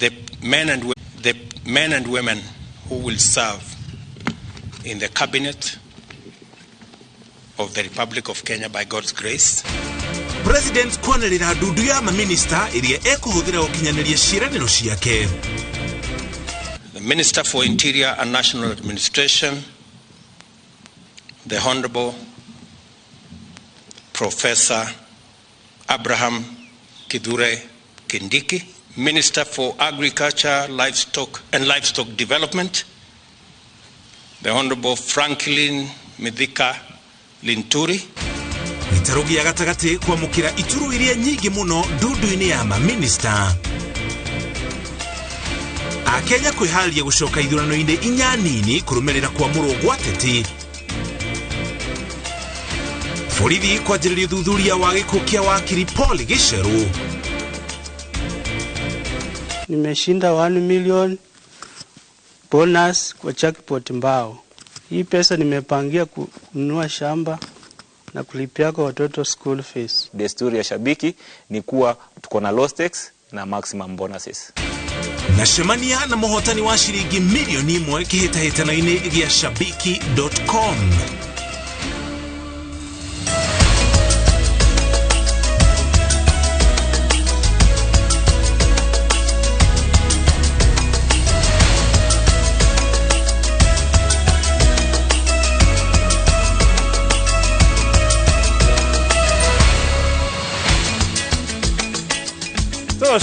The men and women who will serve in the cabinet of the Republic of Kenya by God's grace. President kwanĩrĩra ndundu ya maminista ĩrĩa ekũhũthĩra gũkinyanĩria ciĩranĩro ciake. The Minister for Interior and National Administration, the Honorable Professor Abraham Kithure Kindiki, Minister for Agriculture, Livestock and Livestock Development, the Honorable Franklin Mithika Linturi. Gĩtarũ gĩa gatagatĩ kwamũkĩra ituru iria nyingĩ mũno ndundu-inĩ ya maminista. Akenya kwĩharĩria gũcoka ithurano-inĩ inya nini kũrũmĩrĩra kwamũrwo gwa ateti. Borithi kwanjĩrĩria ũthuthuria wa gĩkuũ kĩa wakiri Paul Gicheru. Nimeshinda 1 million bonus kwa jackpot mbao. Hii pesa nimepangia kununua shamba na kulipia kwa watoto school fees. Desturi ya shabiki ni kuwa tuko na low stakes na maximum bonuses. Na cemania na mũhotani wa ciringi milioni 1 kĩhĩtahĩtano-inĩ gĩa shabiki.com.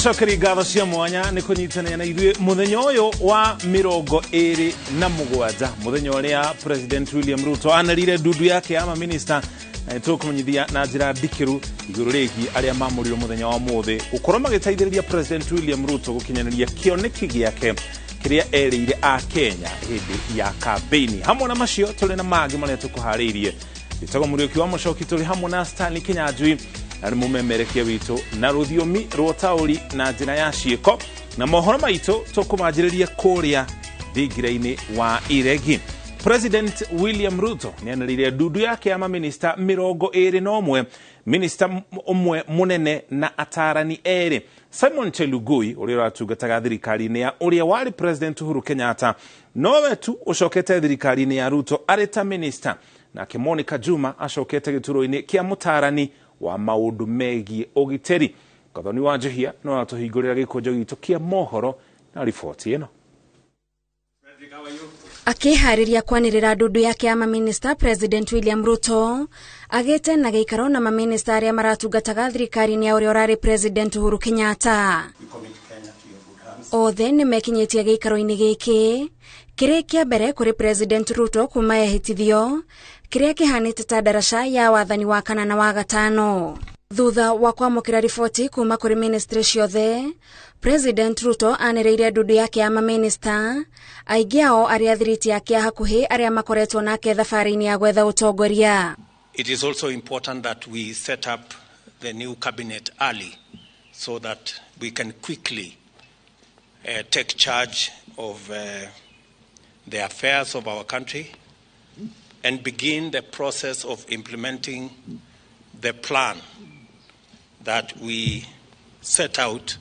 Cokeri ngatho cia mwanya nĩ kũnyitanĩra na ithuĩ mũthenya ũyũ wa 27, mũthenya ũrĩa President William Ruto anarire ndundu yake ya maminista, na nĩ tũkũmenyithia na njĩra ndikĩru igũrũ rĩgiĩ arĩa mamũrirwo mũthenya wa ũmũthĩ gũkorwo magĩteithĩrĩria President William Ruto gũkinyanĩria kĩoneki gĩake kĩrĩa erĩire a Kenya hĩndĩ ya kambeini. Hamwe na macio tũrĩ na mangĩ marĩa tũkũharĩirie. Njĩtagwo Mũriũki wa Mũcoki, tũrĩ hamwe na Stanley Kinyanjui na nĩ mũmemerekia witũ na rũthiomi rwa taũri na njĩra ya ciĩko, na mohoro maitũ tũkũmanjĩrĩria kũrĩa thingira-inĩ wa Iregi. President William Ruto nĩanĩrĩire ndundu yake ya maminista 21, minista ũmwe mũnene na atarani erĩ. Simon Chelugui ũrĩa ũratungataga thirikari-inĩ ya ũrĩa warĩ President Uhuru Kenyatta nowe tu ũcokete thirikari-inĩ ya Ruto arĩ ta minista, nake Monica Juma acokete gĩturwa-inĩ kĩa mũtarani wa maũndũ megiĩ ũgitĩri. Gathoni wa Njihia no atũhingũrĩra gĩkũnjo gitũ kĩa mohoro na riboti ĩno. Akĩharĩria kwanĩrĩra ndundu yake ya maminista, President William Ruto agĩte na gĩikaro na maminista arĩa maratungataga thirikari-inĩ ya ũrĩa ũrarĩ President Uhuru Kenyatta. Othe nĩmekinyĩtie gĩikaro-inĩ gĩkĩ kĩrĩ kĩa mbere kũrĩ President Ruto kuma ehĩtithio kĩrĩa kĩhanĩte ta ndaraca ya wathani wa kana na wa gatano. Thutha wa kwamũkĩra riboti kuma kũrĩ ministry ciothe, President Ruto anĩrĩire ndundu yake ya maminista, aingĩ ao arĩa thiriti yake ya hakuhĩ arĩa makoretwo nake thabarĩ-inĩ ya gwetha ũtongoria. It is also important that we set up the new cabinet early so that we can quickly take charge of the affairs of our country and begin the process of implementing the plan that we set out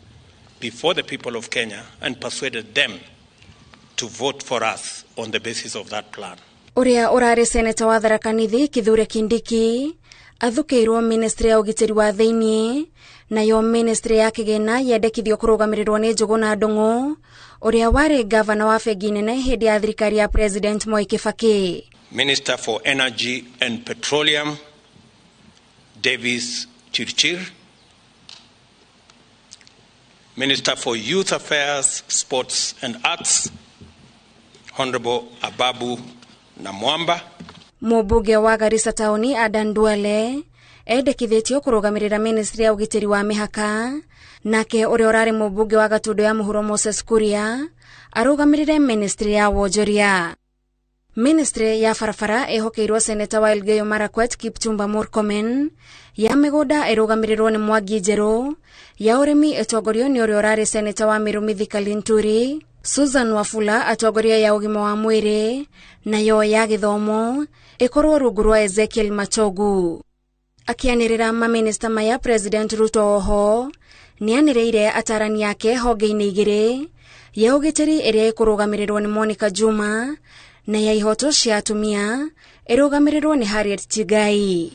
before the people of Kenya and persuaded them to vote for us on the basis of that plan. Ũrĩa ũrarĩ seneta wa Tharaka Nithi Kithure Kindiki athukĩirwo ministry ya ũgitĩri wa thĩinĩ, nayo ministry ya kĩgĩna yendekithio kũrũgamĩrĩrwo nĩ Njũgũna Ndung'u ũrĩa warĩ gavana wa bengi nene hĩndĩ ya thirikari ya President Mwai Kibaki. Minister for Energy and Petroleum Davis Chirchir, Minister for Youth Affairs, Sports and Arts Honorable Ababu Namwamba. Mũmbunge wa Garissa taũni Adan Duale endekithĩtio kũrũgamĩrĩra ministry ya ũgitĩri wa mĩhaka, nake ũrĩa ũrarĩ mũmbunge wa Gatundu ya Mũhuro Moses Kuria arũgamĩrĩre ministry ya wonjoria. Ministry ya barabara ĩhokeirwo seneta wa Elgeyo Marakwet Kipchumba Murkomen, ya mĩgũnda ĩrũgamĩrĩrwo nĩ Mwangi Njerũ, ya ũrĩmi ĩtongorio nĩ ũrĩa ũrarĩ seneta wa Meru Mithika Linturi, Susan Wafula atongoria ya ũgima wa mwĩrĩ, nayo ya gĩthomo ĩkorwo rungu rwa Ezekiel Machogu. Akĩanĩrĩra maminista maya, President Ruto oho Nĩanĩrĩire atarani ake honge-inĩ igĩrĩ, ya ũgitĩri ĩrĩa ĩkũrũgamĩrĩrwo nĩ Monica Juma na ya ihoto cia atumia ĩrũgamĩrĩrwo nĩ Harriet Tigai.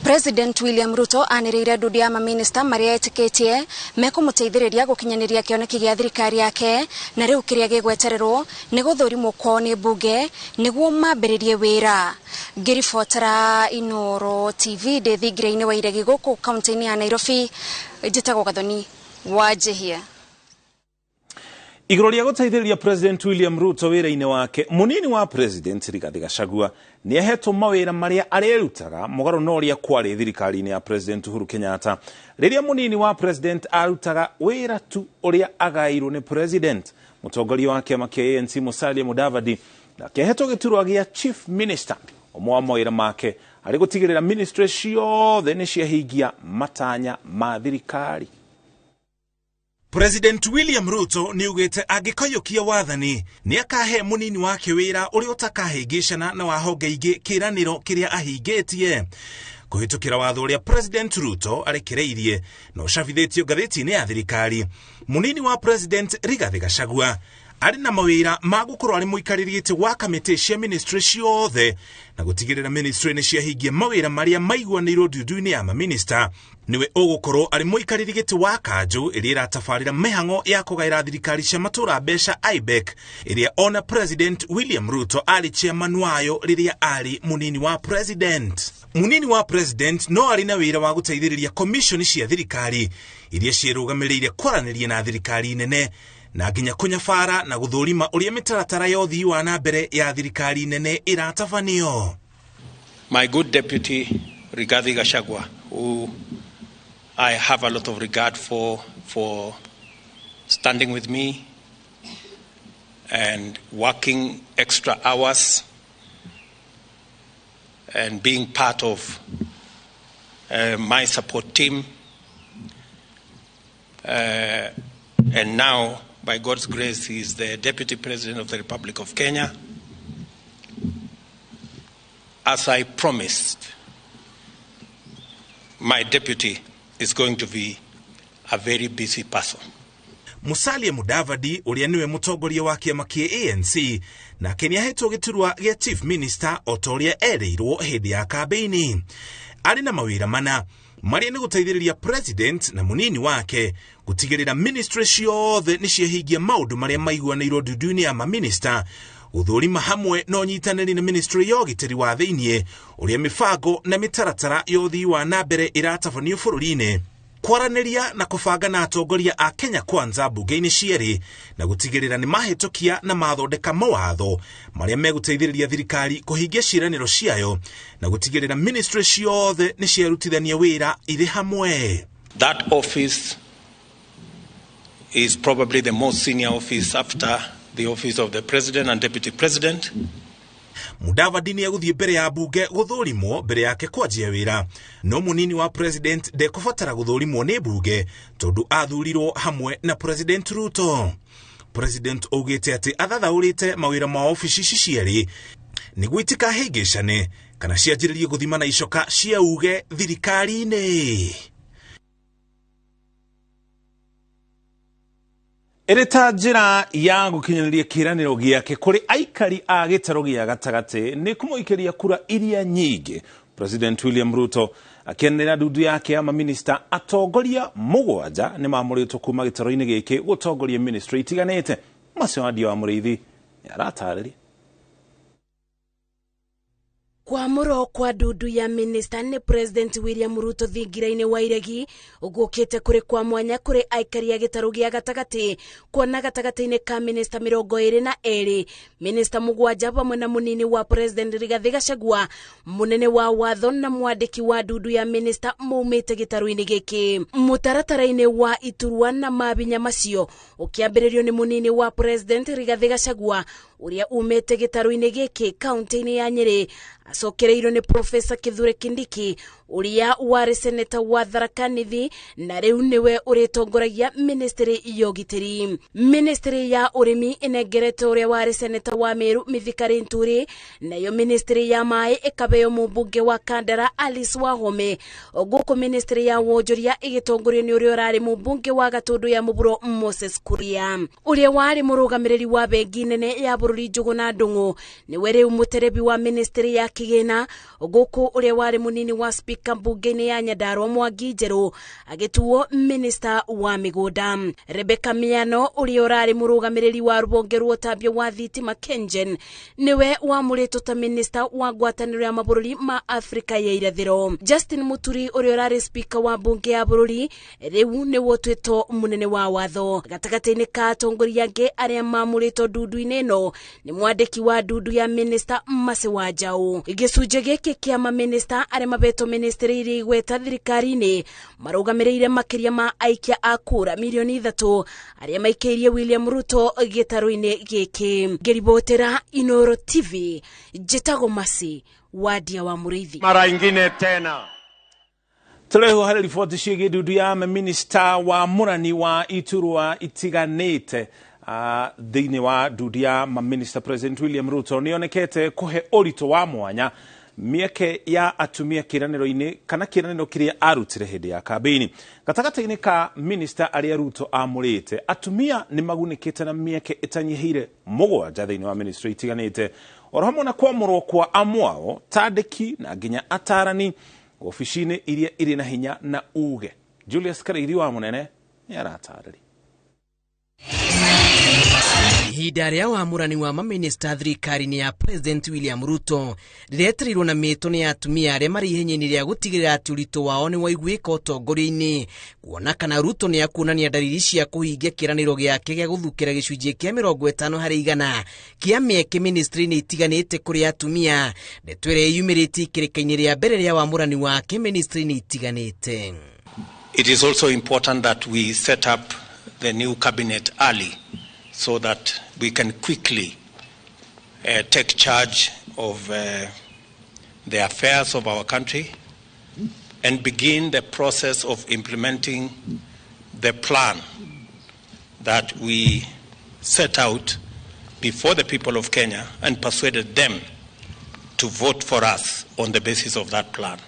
President William Ruto anĩrĩire ndundu ya maminista marĩa etĩkĩtie mekũmũteithĩrĩria gũkinyanĩria kĩoneki gĩa thirikari yake, na rĩu kĩrĩa gĩgwetererwo nĩ gũthũrimwo kwao nĩ mbunge nĩguo mambĩrĩrie wĩra. Ngĩribotera Inooro TV ndĩ thingira-inĩ wa Iregi gũkũ kaunti-inĩ ya Nairobi, njĩtagwo Gathoni wa Njihia. Igũrũ rĩa gũteithĩrĩria President William Ruto wĩra-inĩ wake, mũnini wa President Rigathi Gachagua nĩ ahetwo mawĩra marĩa arerutaga mũgarũ na ũrĩa kwarĩ thirikari-inĩ ya President Uhuru Kenyatta, rĩrĩa mũnini wa President arutaga wĩra tu ũrĩa agaĩirwo nĩ President. Mũtongoria wa kĩama kĩa ANC Musalia Mudavadi nake ahetwo gĩturwa gĩa Chief Minister, ũmwe wa mawĩra make arĩ gũtigĩrĩra ministry ciothe nĩ ciahingia matanya ma thirikari. President William Ruto nĩ augĩte angĩkaiyũkia wathani nĩ akahe mũnini wake wĩra ũrĩa ũtakahĩngĩcana na wa honge ingĩ kĩĩranĩro kĩrĩa ahingĩtie. Kũhĩtũkĩra watho ũrĩa President Ruto arekereirie na ũcabithĩtio ngathĩti-inĩ ya thirikari, mũnini wa President Rigathi Gachagua arĩ na mawĩra ma gũkorwo arĩ mũikarĩri gĩtĩ wa kamĩtĩ cia ministry ciothe na gũtigĩrĩra ministry nĩ ciahingia mawĩra marĩa maiguanĩirwo ndundu-inĩ ya maminista. Nĩwe ũgũkorwo arĩ mũikarĩri gĩtĩ wa kanjũ ĩrĩa ĩratabarĩra mĩhang'o ya kũgaĩra thirikari cia matũũra mbeca IBEC, ĩrĩa ona President William Ruto arĩ chairman wayo rĩrĩa arĩ mũnini wa President. Mũnini wa President no arĩ na wĩra wa gũteithĩrĩria commission cia thirikari iria ciĩrũgamĩrĩire kwaranĩria na thirikari nene na nginya kũnyabara na gũthũrima ũrĩa mĩtaratara ya ũthii wa na mbere ya thirikari nene ĩratabanio. My good deputy Rigathi Gachagua, who I have a lot of regard for standing with me and working extra hours and being part of my support team. And now, by God's grace, he is the Deputy President of the Republic of Kenya. As I promised, my deputy is going to be a very busy person. Musalia Mudavadi ũrĩa nĩwe mũtongoria wa kĩama kĩa ANC nake nĩahetwo gĩturwa gĩa Chief Minister o ta ũrĩa erĩirwo hĩndĩ ya kambĩini. Arĩ na mawĩra mana marĩa nĩ gũteithĩrĩria President na mũnini wake gũtigĩrĩra ministry ciothe nĩ ciahingia maũndũ marĩa maiguanĩirwo ndundu-inĩ ya maminista, gũthũrima hamwe na ũnyitanĩri na ministry ya ũgitĩri wa thĩiniĩ ũrĩa mĩbango na mĩtaratara ya ũthii wa na mbere ĩratabanio bũrũri-inĩ, kwaranĩria na kũbanga na atongoria a Kenya Kwanza mbunge-inĩ cierĩ na gũtigĩrĩra nĩ mahĩtũkia na mathondeka mawatho marĩa megũteithĩrĩria thirikari kũhingia ciĩranĩro ciayo na gũtigĩrĩra ministry ciothe nĩ ciarutithania wĩra irĩ hamwe. That office is probably the most senior office after the office of the President and Deputy President. Mudavadi nĩ egũthiĩ mbere ya mbunge gũthũrimwo mbere yake kwanjia wĩra, no mũnini wa President ndekũbatara gũthũrimwo nĩ mbunge tondũ athurirwo hamwe na President Ruto. President augĩte atĩ athathaũrĩte mawĩra ma obici ici cierĩ nĩguo itikahĩngĩcane kana cianjĩrĩrie gũthima na icoka cia uge thirikari-inĩ. Ĩrĩ ta njĩra ya gũkinyanĩria kĩĩranĩro gĩake kũrĩ aikari a gĩtarũ gĩa gatagatĩ nĩ kũmũikĩria kura iria nyingĩ. President William Ruto akĩanĩrĩra ndundu yake ya maminista atongoria 7 nĩ maamũrĩtwo kuma gĩtarũ-inĩ gĩkĩ gũtongoria ministry itiganĩte. Macio Wandia wa Mũrĩithi nĩaratarĩria. Kwamũrwo kwa ndundu ya minista nĩ President William Ruto thingira-inĩ wa Iregi gũkĩte kũrĩ kwa mwanya kũrĩ aikari a gĩtarũ gĩa gatagatĩ, kuona gatagatĩ-inĩ ka minista 22, minista 7 hamwe na mũnini wa President Rigathi Gachagua, mũnene wa watho na mwandĩki wa ndundu ya minista maumĩte gĩtarũ-inĩ gĩkĩ. Mũtaratara-inĩ wa iturwa na mabinya macio ũkĩambĩrĩrio nĩ mũnini wa President Rigathi Gachagua ũrĩa umĩte gĩtarũ-inĩ gĩkĩ kaunti-inĩ ya Nyĩrĩ, acokereirwo nĩ Professor Kithure Kindiki Ũrĩa warĩ seneta wa Tharaka Nithi na rĩu nĩwe ũrĩtongoragia ministry ya ũgitĩri. Ministry ya ũrĩmi ĩnengeretwo ũrĩa warĩ seneta wa Meru Mithika Linturi, nayo ministry ya maĩ ĩkabeo mũmbunge wa Kandara Alice Wahome, gũkũ ministry ya wonjoria ĩgĩtongorio nĩ ũrĩa ũrarĩ mũmbunge wa Gatũndũ ya Mũhuro Moses Kuria. Ũrĩa warĩ mũrũgamĩrĩri wa bengi nene ya bũrũri Njũgũna Ndung'u nĩwe rĩu mũterebi wa ministry ya kĩgĩna, gũkũ ũrĩa warĩ mũnini wa speaker mbunge-inĩ ya Nyandarua Mwangi Njerũ agĩtuo minister wa mĩgũnda. Rebecca Miano ũrĩa ũrarĩ mũrũgamĩrĩri wa rũhonge rwa ũtambia wa thitima KenGen nĩwe wamũrĩtwo ta minister wa ngwatanĩro ya mabũrũri ma Afrika ya irathĩro. Justin Muturi ũrĩa ũrarĩ speaker wa mbunge ya bũrũri rĩu nĩwe ũtuĩtwo mũnene wa watho. Gatagatĩ-inĩ ka atongoria angĩ arĩa mamũrĩtwo ndundu-inĩ ĩno nĩ mwandĩki wa ndundu ya minister Mercy Wanjaũ. Gĩcunjĩ gĩkĩ kĩa maminista arĩa mabetwo ministry iria igweta thirikari-inĩ marũgamĩrĩire makĩria ma aikia a kura milioni 3 arĩa maikĩirie William Ruto gĩtarũ-inĩ gĩkĩ. Ngĩribotera Inoro TV, njĩtagwo Mercy Wadia wa Mũrĩithi. Mara ingine tena Tũreho harĩ riboti ciĩgiĩ ndundu ya minista wa mũrani wa iturwa itiganĩte thĩinĩ wa ndundu ya maminista. President William Ruto nĩonekete kũhe ũritũ wa mwanya mĩeke ya atumia kĩranĩro-inĩ kana kĩranĩro kĩrĩa arutire hĩndĩ ya kambĩini. Gatagatĩ-inĩ ka minista arĩa Ruto amũrĩte, atumia nĩ magunĩkĩte na mĩeke ĩtanyihĩire 7 thĩinĩ wa ministry itiganĩte, oro hamwe na kwamũrwo kwa amwao tandĩki na nginya atarani ofici-inĩ iria irĩ na hinya na uge. Julius Karĩithi wa Mũnene nĩ aratarĩria. Ihinda rĩa wamũrani wa maminista thirikari-inĩ ya President William Ruto rĩretereirwo na mĩtũ nĩ atumia arĩa marĩ ihenya-inĩ rĩa gũtigĩrĩra atĩ ũritũ wao nĩ waiguĩka ũtongoria-inĩ, kuona kana Ruto nĩ akuonania ndariri cia kũhingia kĩĩranĩro gĩake gĩa gũthukĩra gĩcunjĩ kĩa 50% kĩa mĩeke ministry-inĩ itiganĩte kũrĩ atumia. Ndeto ĩrĩa yumĩrĩtie ikĩrĩka-inĩ rĩa mbere rĩa wamũrani wake ministry-inĩ itiganĩte. It is also important that we set up the new cabinet early so that we can quickly take charge of the affairs of our country and begin the process of implementing the plan that we set out before the people of Kenya and persuaded them to vote for us on the basis of that plan.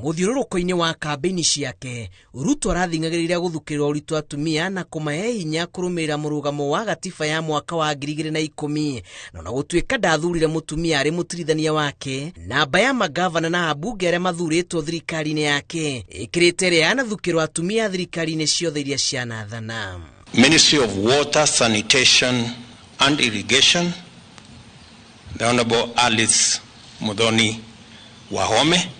Mũthiũrũrũko-inĩ wa kambĩini ciake, Ruto arathing'agĩrĩria gũthukĩrĩra ũritũ atumia na kũmahe hinya kũrũmĩrĩra mũrũgamo wa gatiba ya mwaka wa 2010. Na ona gũtuĩka ndathurire mũtumia arĩ mũtirithania wake, namba ya magavana na ambunge arĩa mathurĩtwo thirikari-inĩ yake ĩkĩrĩte ĩrĩa yanathukĩrwo atumia thirikari-inĩ ciothe iria cianathana. Ministry of Water, Sanitation and Irrigation, the Honorable Alice Muthoni Wahome.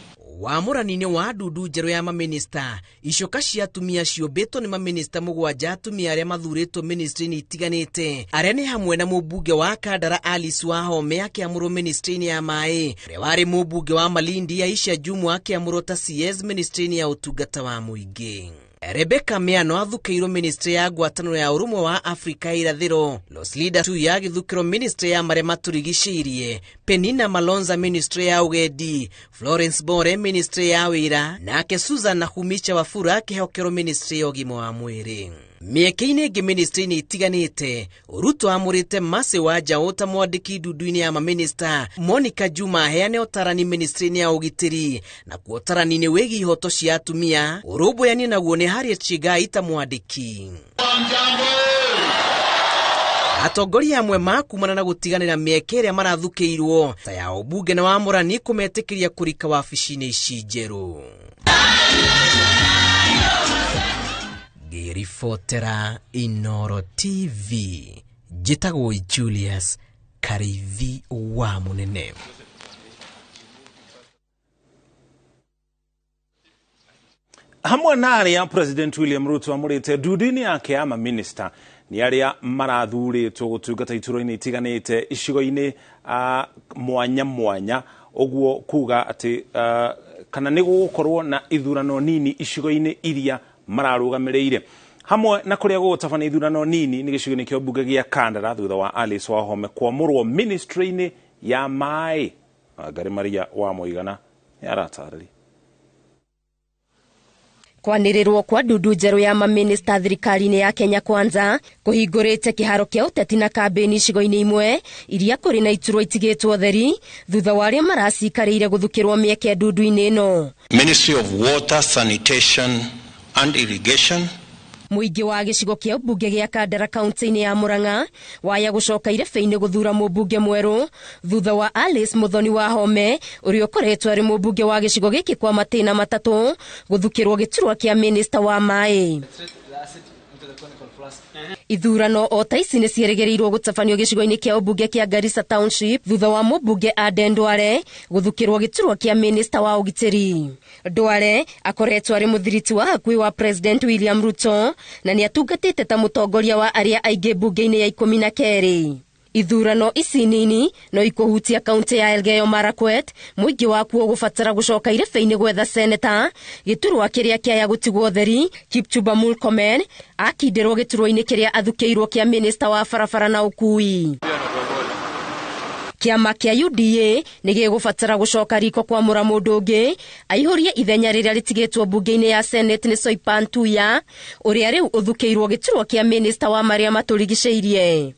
Wamũrani-inĩ wa ndundu njerũ ya maminista, icoka cia atumia ciũmbĩtwo nĩ maminista 7 atumia arĩa mathurĩtwo ministry-inĩ itiganĩte, arĩa nĩ hamwe na mũmbunge wa Kandara Alice Wahome akĩamũrwo ministry-inĩ ya maĩ, ũrĩa warĩ mũmbunge wa Malindi Aisha Jumwa akĩamũrwo ta CS ministry-inĩ ya ũtungata wa mũingĩ. Rebecca Miano athukĩirwo ministry ya ngwatanĩro ya ũrũmwe wa Afrika ya irathĩro, Roslida Tuya agĩthukĩrwo ministry ya marĩa matũrigicĩirie, Penina Malonza ministry ya ũgendi, Florence Bore ministry ya wĩra, nake Susan Nakhumicha Wafula akĩhokerwo ministry ya ũgima wa mwĩrĩ. Mĩeke-inĩ ĩngĩ ministry-inĩ itiganĩte, Ruto amũrĩte Mercy Wanjaũ ta mwandĩki ndundu-inĩ ya maminista, Monica Juma aheane ũtarani ministry-inĩ ya ũgitĩri, na kuo ũtarani-inĩ wĩgiĩ ihoto cia atumia, ũrũmbũyania naguo nĩ Harriet Chigai ta mwandĩki. Atongoria amwe makumana na gũtiganĩra mĩeke ĩrĩa marathukĩirwo ta ya ũmbunge na wamũrani kũmetĩkĩria kũrika wabici-inĩ ici njerũ. Ngĩribotera Inoro TV, njĩtagwo Julius Karĩithi wa Mũnene. Hamwe na arĩa President William Ruto amũrĩte ndundu-inĩ yake ya maminista nĩ arĩa marathurĩtwo gũtungata iturwa-inĩ itiganĩte icigo-inĩ mwanya mwanya, ũguo kuga atĩ kana nĩ gũgũkorwo na ithurano nini icigo-inĩ iria mararũgamĩrĩire. Hamwe na kũrĩa gũgũtabana ithurano nini nĩ gĩcigo-inĩ kĩa mbunge gĩa Kandara thutha wa Alice Wahome kwamũrwo ministry-inĩ ya maĩ. Wangari Maria wa Mũigana nĩ aratarĩria. Kwanĩrĩrwo kwa ndundu njerũ ya mamĩnĩsta thirikari-inĩ ya Kenya Kwanza kũhingũrĩte kĩharo kĩa ũteti na kambĩni icigo-inĩ imwe iria kũrĩ na iturwa itigĩtwo theri thutha wa arĩa maracikarĩire gũthukĩrwo mĩeke ndundu-inĩ ĩno. Ministry of Water, Sanitation and Irrigation. Mũingĩ wa gĩcigo kĩa ũmbunge gĩa Kandara kaunti-inĩ ya Murang'a waya gũcoka irebe-inĩ gũthura mũmbunge mwerũ thutha wa Alice Muthoni wa Home ũrĩa ũkoretwo arĩ mũmbunge wa gĩcigo gĩkĩ kwa matĩna matatũ gũthukĩrwo gĩturwa kĩa minista wa maĩ. Ithurano o ta ici nĩ ciĩrĩgĩrĩirwo gũtabanio gĩcigo-inĩ kĩa ũmbunge kĩa Garissa Township thutha wa mũmbunge Aden Duale gũthukĩrwo gĩturwa kĩa minista wa ũgitĩri. Duale akoretwo arĩ mũthiriti wa hakuhĩ wa President William Ruto na nĩ atungatĩte ta mũtongoria wa arĩa aingĩ mbunge-inĩ ya 12. Ithurano ici nini no ikũhutia kaunti ya Elgeyo Marakwet, mũingĩ wakuo gũbatara gũcoka irebe-inĩ gwetha seneta gĩturwa kĩrĩa kĩaya gũtigwo theri. Kipchumba Murkomen akindĩrwo gĩturwa-inĩ kĩrĩa athukĩirwo kĩa minista wa barabara na ũkui. Kĩama kĩa UDA nĩ gĩgũbatara gũcoka riko kwamũra mũndũ ũngĩ aihũrie ithenya rĩrĩa rĩtigĩtwo mbunge-inĩ ya Senate nĩ Soipan Tuya ũrĩa rĩu ũthukĩirwo gĩturwa kĩa minista wa marĩa matũrigicĩirie.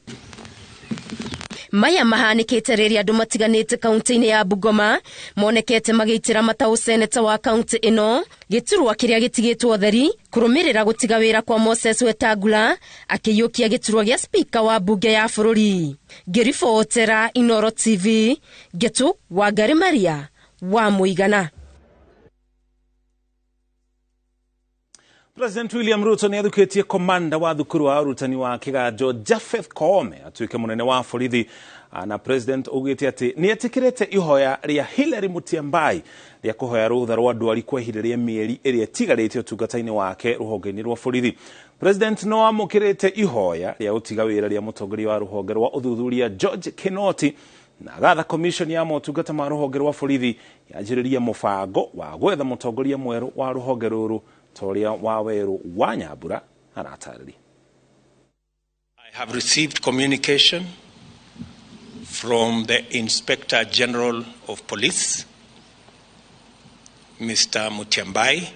Maya mahanĩkĩte rĩrĩa andũ matiganĩte kaunti-inĩ ya Bungoma monekete magĩitĩra mataũ seneta wa kaunti ĩno gĩturwa kĩrĩa gĩtigĩtwo theri kũrũmĩrĩra gũtiga wĩra kwa Moses Wetangula akĩiyũkia gĩturwa gĩa spika wa mbunge ya bũrũri. Ngĩribotera Inoro TV, Ngetu Wangari Maria wa Mũigana. President William Ruto nĩ athukĩtie komanda wa thukuru wa ũrutani wa kĩganjo Japheth Koome atuĩke mũnene wa borithi, na President augĩte atĩ nĩ etĩkĩrĩte ihoya rĩa Hillary Mutyambai rĩa kũhoya rũtha rwa ndwari kwa ihinda rĩa mĩeri ĩrĩa ĩtigarĩte ũtungata-inĩ wake rũhonge-inĩ rwa borithi. President no amũkĩrĩte ihoya rĩa gũtiga wĩra rĩa mũtongoria wa rũhonge rwa ũthuthuria George Kinoti na agatha commission ya motungata ma rũhonge rwa borithi yanjĩrĩria mũbango wa gwetha mũtongoria mwerũ wa rũhonge rũrũ Toria Waweru wa Nyambura aratarĩria. I have received communication from the Inspector General of Police, Mr. Mutyambai,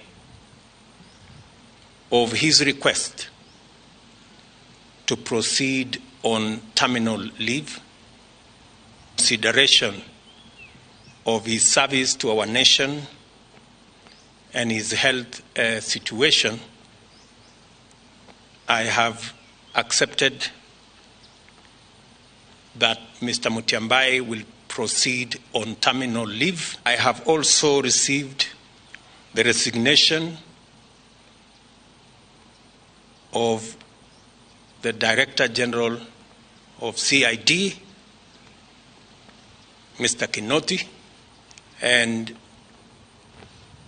of his request to proceed on terminal leave, consideration of his service to our nation and his health situation. I have accepted that Mr. Mutyambai will proceed on terminal leave. I have also received the resignation of the Director General of CID, Mr. Kinoti, and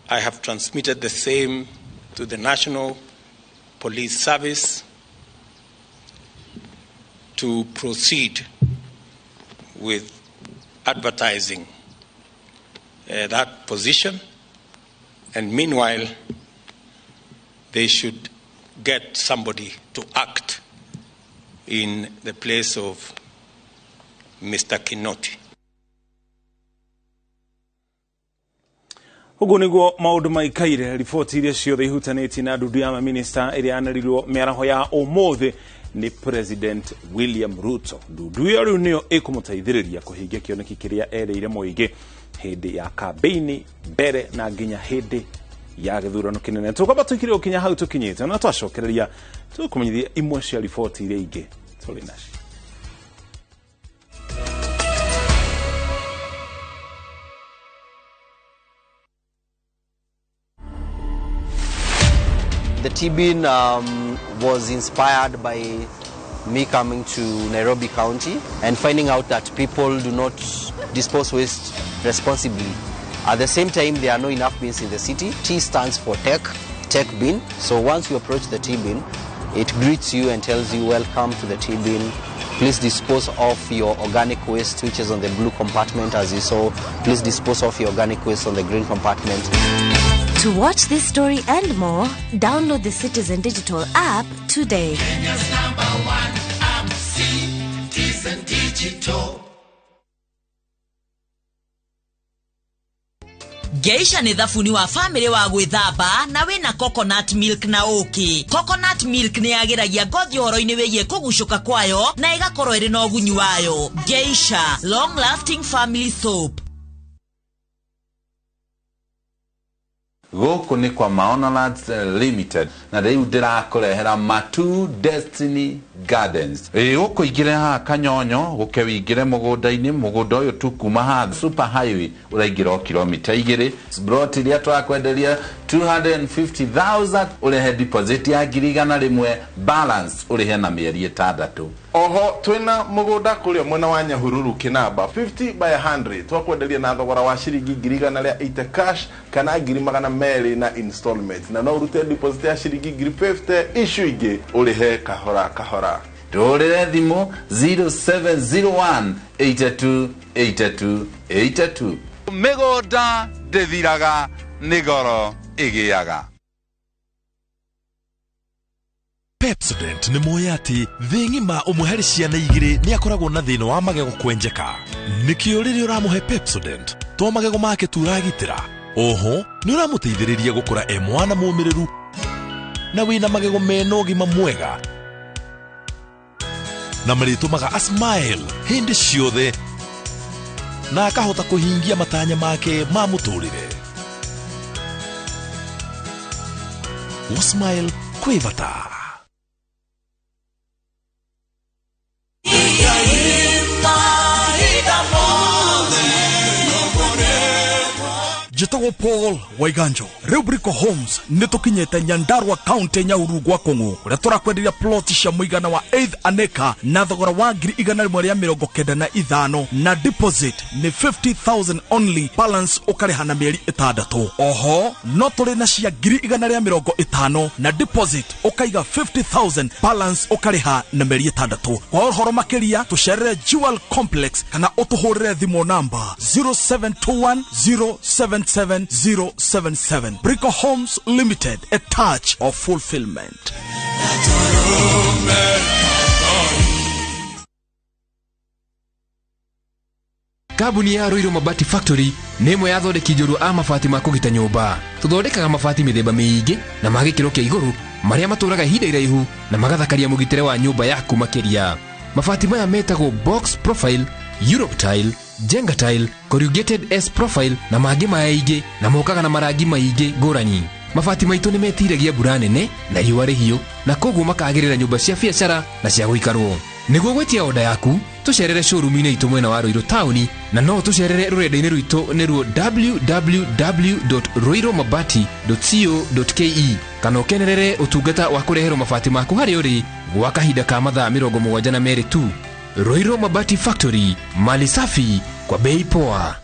I have transmitted the same to the National Police Service to proceed with advertising that position. And meanwhile, they should get somebody to act in the place of Mr. Kinoti. Ũguo nĩguo maũndũ maikaire. Riboti iria ciothe ihutanĩtie na ndundu ya maminista ĩrĩa yanĩrĩirwo mĩaraho ya ũmũthĩ nĩ President William Ruto. Ndundu ĩyo rĩu nĩyo ĩkũmũteithĩrĩria kũhingia kĩoneki kĩrĩa erĩire mũingĩ hĩndĩ ya kambĩini mbere na nginya hĩndĩ ya gĩthurano kĩnene. Tũkwamba tũikire gũkinya hau tũkinyĩte na twacokereria tũkũmenyithia imwe cia riboti iria ingĩ tũrĩ nacio. The T-bin was inspired by me coming to Nairobi County and finding out that people do not dispose waste responsibly. At the same time, there are no enough bins in the city. T stands for tech, tech bin. So once you approach the T-bin, it greets you and tells you, welcome to the T-bin. Please dispose of your organic waste, which is on the blue compartment, as you saw. Please dispose of your organic waste on the green compartment. To watch this story and more, download the Citizen Digital app today. Kenya's number one app, Citizen Digital. Geisha nĩ thabuni wa famĩlĩ wa gwĩthamba na wĩna coconut milk na ũkĩ. Coconut milk nĩ yagĩragia ngothi ũhoro-inĩ wĩgiĩ kũgucũka kwayo na ĩgakorwo ĩrĩ na ũgunyi wayo. Geisha long lasting family soap. Gũkũ nĩ kwa Maono Lands Limited na rĩu ndĩrakũrehera Matu Destiny Gardens. Ĩ gũkũ ingĩre haha Kanyonyo gũke wĩingĩre mũgũnda-inĩ, mũgũnda ũyũ tu kuma haha super highway ũraingĩra o kilomita 2. Plot iria tũrakwenderia 250,000 ũrehe deposit ya 100,000, balance ũrĩhe na mĩeri 6. Oho twina mugunda kuria mwena wa Nyahururu Kinamba 50 by 100 twakwenderia na thogora wa ciringi 180 cash kana 200 na installment, na no urute deposit ya ciringi 50 icio ingĩ ũrĩhe kahora kahora. Tũhũrĩre thimũ 0701 82 82 82. Mĩgũnda ndĩthiraga nĩ goro ĩgĩaga. Pepsodent nĩ moĩ atĩ thĩ ng'ima ũmwe harĩ ciana 2 nĩ akoragwo na thĩna wa magego kwenjeka. Nĩkĩo rĩrĩa ũramũhe Pepsodent to magego make tu ũragitĩra, oho nĩ ũramũteithĩrĩria gũkũra e mwana mũmĩrĩru na wĩna magego mena ũgima mwega na marĩtũmaga a smile hĩndĩ ciothe na akahota kũhingia matanya make ma mũtũrĩre. Gũ-smile kwĩ bata. Njĩtagwo Paul Waiganjo. Rĩu Brico Homes nĩ tũkinyĩte Nyandarua County Nyahururu gwa Kũng'ũ kũrĩa tũrakwenderia plot cia mũigana wa 8 an acre na thogora wa 195,000 na deposit nĩ 50,000 only, balance ũkarĩha na mĩeri 6. Oho no tũrĩ na cia 150,000 na deposit ũkaiga 50,000, balance ũkarĩha na mĩeri 6. Kwa ũhoro makĩria tũcerere Jewel Complex kana ũtũhũrĩre thimũ namba 0721 077 077. Brico Homes Limited, a touch of fulfillment. Kambuni ya Ruiru Mabati Factory nĩ ĩmwe ya athondeki njorua a mabati ma kũgita nyũmba. Tũthondekaga mabati mĩthemba mĩingĩ na ma gĩkĩro kĩa igũrũ marĩa matũraga ihinda iraihu na magathakaria mũgitĩre wa nyũmba yaku makĩria. Mabati maya metagwo box profile, Europe tile, Jenga tile, corrugated S profile na mangĩ maingĩ na mokaga na marangi maingĩ ngũrani. Mabati maitũ nĩ metiragia mbura nene na riũa rĩhiũ na koguo makagĩrĩra nyũmba cia biacara na cia gũikarwo. Nĩguo gwĩtia oda yaku tũcerere showroom-inĩ itũ mwena wa Ruiru taũni na no tũcerere rũrenda-inĩ rwitũ nĩruo www.ruirumabati.co.ke kana ũkenerere ũtungata wa kũreherwo mabati maku harĩa ũrĩ gwa kahinda ka mathaa 72 tu. Ruiru Mabati Factory, mali safi kwa bei poa.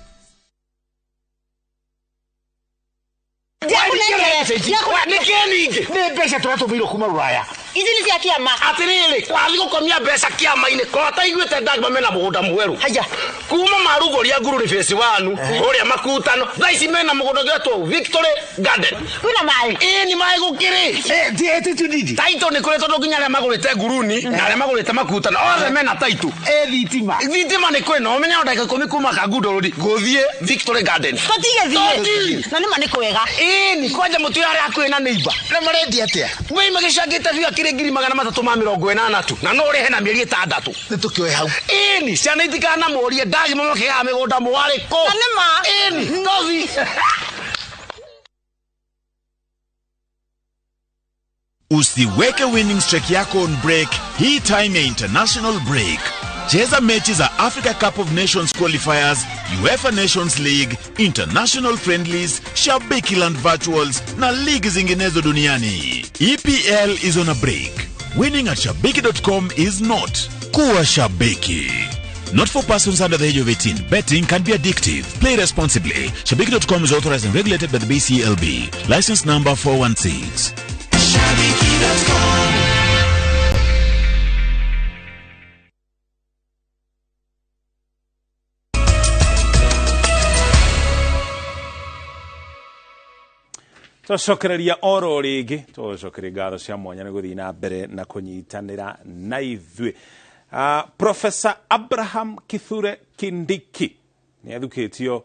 Nĩ mbeca tũratũmĩirwo kuma Rũraya. Ici nĩ cia kĩama. Atĩrĩrĩ, wathiĩ gũkomia mbeca kĩama-inĩ ko ataiguĩte ndagma mena mũgũnda mwerũ. Haya. Kuma marugũria Ngururi phase 1 ũrĩa makutano thaa ici mena mũgũnda ũgetwo Victory Garden. Kwĩna maĩ? Ĩĩ nĩ maĩ gũkĩrĩ. Taito nĩ kũrĩ tondũ nginya arĩa magũrĩte Nguruni na arĩa magũrĩte makutano othe mena taito. Thitima. Thitima nĩ kwĩ na ũmenye o ndagĩka 10 kuma Kangundo Road gũthiĩ Victory Garden. Tũtigĩthiĩ. Na nĩma nĩ kwega. Ĩĩ nĩ kwanja mũtwĩra arĩa hakuhĩ na neighbor. Na marendia atĩa? Bei magĩcangĩte biũ akĩrĩ 380 tu na no ũrĩhe na mĩeri 6. Nĩ tũkĩoe hau. Ĩni ciana itikanamũrie ndagima makĩgaga mĩgũnda mwarĩ kũ. Na nĩma. Ĩni tothi. Usiweke winning streak yako on break hii time ya international break. Cheza mechi za Africa Cup of Nations qualifiers, UEFA Nations League, international friendlies, Shabiki Land virtuals na ligi zinginezo duniani. EPL is on a break. Winning at shabiki.com is not. Kuwa shabiki. Not for persons under the age of 18. Betting can be addictive. Play responsibly. Shabiki.com is authorized and regulated by the BCLB. License number 416. Shabiki.com. Tũcokereria oro rĩngĩ tũcokerie ngatho cia mwanya nĩ gũthiĩ na mbere na kũnyitanĩra na ithuĩ. Professor Abraham Kithure Kindiki nĩ athukĩtio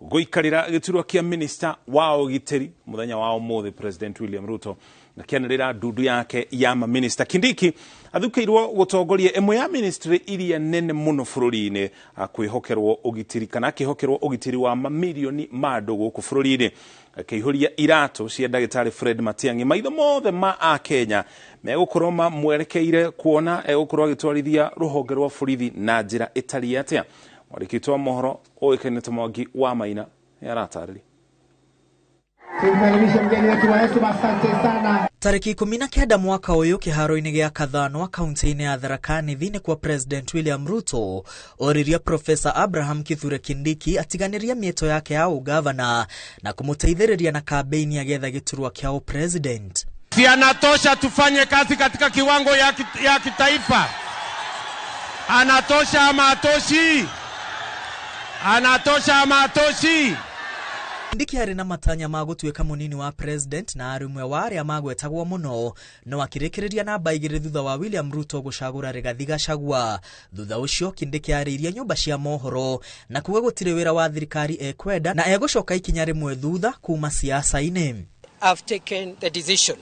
Gũikarĩra gĩturwa kĩa minista wa ũgitĩri mũthenya wa ũmũthĩ, President William Ruto akĩanĩrĩra ndundu yake ya maminista. Kindiki athukĩirwo gũtongoria ĩmwe ya ministry iria nene mũno bũrũri-inĩ, kwĩhokerwo ũgitĩri kana akĩhokerwo ũgitĩri wa mamirioni ma andũ gũkũ bũrũri-inĩ, akĩihũria iratũ cia ndagĩtarĩ Fred Matiang'i. Maitho mothe ma akenya megũkorwo mamwerekeire kuona egũkorwo agĩtwarithia rũhonge rwa borithi na njĩra ĩtariĩ atĩa. Mwandĩki witũ wa mohoro ũĩkaine ta Mwangi wa Maina nĩaratarĩria. Tumkaribishe mgeni wetu wa heshima, asante sana. Tarĩki 19 mwaka ũyũ kĩharo-inĩ gĩa Kathanwa kaunti-inĩ ya Tharaka Nithi nĩ kwa President William Ruto oririe Professor Abraham Kithure Kindiki atiganĩrie mĩeto yake ya ũgavana na kũmũteithĩrĩria na kambeini agĩetha gĩturwa kĩa ũpresident. Si anatosha tufanye kazi katika kiwango ya kitaifa? Anatosha ama atoshi? Anatosha ama atoshi? Kindiki arĩ na matanya ma gũtuĩka mũnini wa president na arĩ ũmwe wa arĩa magwetagwo mũno, no akĩrĩkĩrĩria namba 2 thutha wa William Ruto gũcagũra Rigathi Gachagua. Thutha ũcio Kindiki arĩirie nyũmba cia mohoro na kuga gũtirĩ wĩra wa thirikari ekwenda na egũcoka ikinya rĩmwe thutha kuma siasa-inĩ. I've taken the decision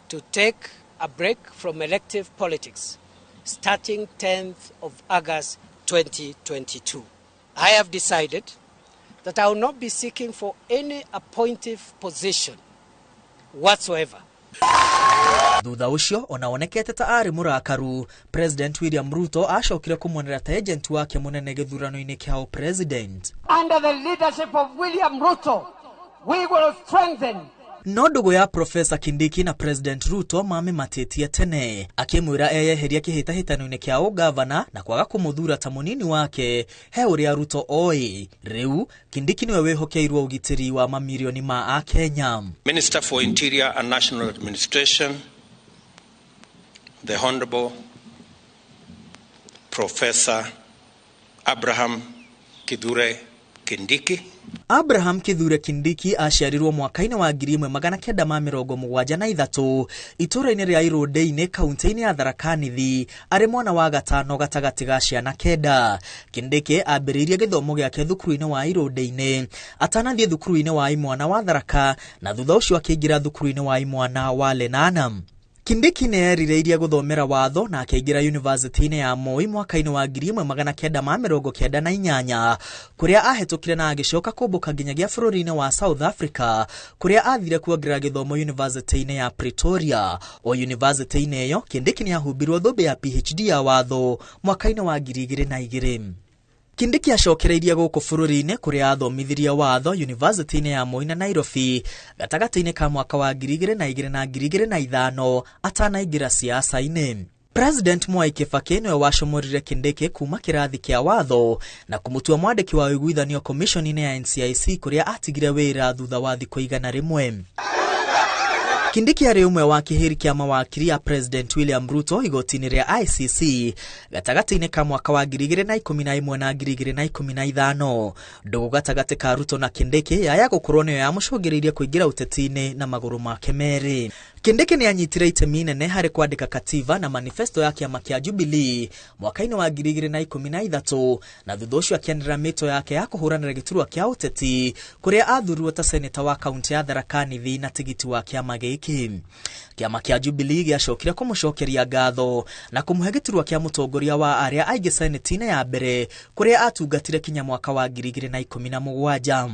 to take a break from elective politics starting 10th of August 2022. I have decided that I will not be seeking for any appointive position whatsoever. Thutha ũcio ona onekete ta arĩ mũrakaru, President William Ruto acokire kũmuonera ta agent wake mũnene gĩthurano-inĩ kĩa president. Under the leadership of William Ruto, we will strengthen. No ndũgũ ya Professor Kindiki na President Ruto mamĩmatĩtie tene, akĩmwĩra eyeheria kĩhĩtahĩtano-inĩ kĩa ũgavana na kwaga kũmũthura ta mũnini wake he ũrĩa Ruto oĩ. Rĩu Kindiki nĩwe wĩhokeirwo ũgitĩri wa mamirioni ma akenya. Minister for Interior and National Administration, the Honorable Professor Abraham Kithure Kindiki. Abraham Kithure Kindiki aciarirwo mwaka-inĩ wa 1973 itũũra-inĩ rĩa Irũndĩ-inĩ kaunti-inĩ ya Tharaka Nithi, arĩ mwana wa gatano gatagatĩ ga ciana 9. Kindiki ambĩrĩirie gĩthomo gĩake thukuru-inĩ wa Irũndĩ-inĩ atanathiĩ thukuru-inĩ wa imwana wa Tharaka, na thutha ũcio akĩingĩra thukuru-inĩ wa imwana wa Lenana. Kindiki nĩ erirĩirie gũthomera watho na akĩingĩra yunivasĩtĩ-inĩ ya Moi mwaka-inĩ wa 1998 kũrĩa ahĩtũkire na agĩcoka kũmbũka nginyagia bũrũri-inĩ wa South Africa kũrĩa athire kuongerera gĩthomo yunivasĩtĩ-inĩ ya Pretoria. O yunivasĩtĩ-inĩ ĩyo Kindiki nĩ ahumbirwo thũmbĩ ya PhD ya watho mwaka-inĩ wa 2002. Kindiki acokereirie gũkũ bũrũri-inĩ kũrĩa athomithirie watho yunivasĩtĩ-inĩ ya Moi na Nairobi gatagatĩ-inĩ ka mwaka wa 2002 na 2005 atanaingĩra siasa-inĩ. President Mwai Kibaki nĩwe wacomorire Kindiki kuma kĩrathi kĩa watho na kũmũtua mwandĩki wa ũiguithanio commission-inĩ ya NCIC kũrĩa atigire wĩra thutha wa thikũ 100. Kindiki arĩ ũmwe wa kĩhĩri kĩa mawakiri ya President William Ruto igoti-inĩ rĩa ICC gatagatĩ-inĩ ka mwaka wa 2011 na 2015. Ndũgũ gatagatĩ ka Ruto na Kindiki yaya gũkorwo nĩyo yamũcũngĩrĩirie kũingĩra ũteti-inĩ na magũrũ make merĩ. Kindiki nĩ anyitire itemi inene harĩ kwandĩka katiba na manifesto ya kĩama kĩa Jubilee mwaka-inĩ wa 2013, na thutha ũcio akĩanĩrĩra mĩto yake ya kũhũranĩra gĩturwa kĩa ũteti kũrĩa athurirwo ta seneta wa kaunti ya Tharaka Nithi na tigiti wa kĩama gĩkĩ. Kĩama kĩa Jubilee gĩacokire kũmũcokeria ngatho na kũmũhe gĩturwa kĩa mũtongoria wa arĩa aingĩ seneti-inĩ ya mbere kũrĩa atungatire kinya mwaka wa 2017.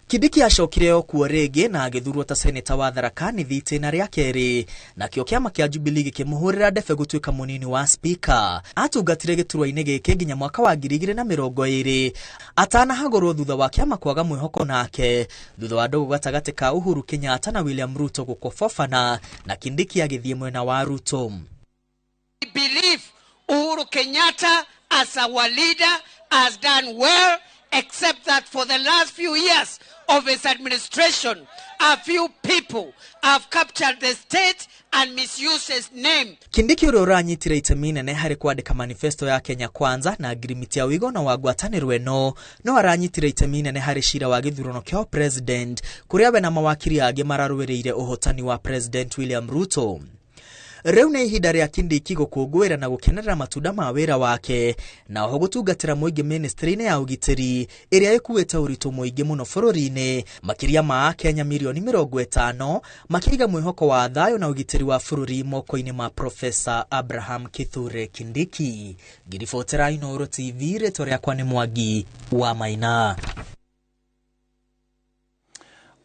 Kindiki acokire o kuo rĩngĩ na agĩthurwo ta seneta wa Tharaka Nithi itĩna rĩa kerĩ, nakĩo kĩama kĩa Jubilee gĩkĩmũhũrĩra ndebe gũtuĩka mũnini wa spika. Atungatire gĩturwa-inĩ gĩkĩ nginya mwaka wa 2020 atanahagũrwo thutha wa kĩama kwaga mwĩhoko nake, thutha wa ndũgũ gatagatĩ ka Uhuru Kenyatta na William Ruto gũkobobana na Kindiki agĩthiĩ mwena wa Ruto. We believe Uhuru Kenyatta as our leader has done well, except that for the last few years of his administration, a few people have captured the state and misused his name. Kindiki ũrĩa ũranyitire itemi inene harĩ kwandĩka manifesto ya Kenya Kwanza na ngirimiti ya ũigana wa ngwatanĩro ĩno, no aranyitire itemi inene harĩ cira wa gĩthurano kĩa president kũrĩa we na mawakiri angĩ mararũĩrĩire ũhotani wa President William Ruto. Rĩu nĩ ihinda rĩa Kindiki gũkũngũĩra na gũkenerera matunda ma wĩra wake na oho gũtungatĩra mũingĩ ministry-inĩ ya ũgitĩri ĩrĩa ĩkuĩte ũritũ mũingĩ mũno bũrũri-inĩ, makĩria ma Akenya mirioni 50 makĩiga mwĩhoko wa thayũ na ũgitĩri wa bũrũri moko-inĩ ma Professor Abraham Kithure Kindiki. Ngĩribotera Inooro TV, rĩtwa rĩakwa nĩ Mwangi wa Maina.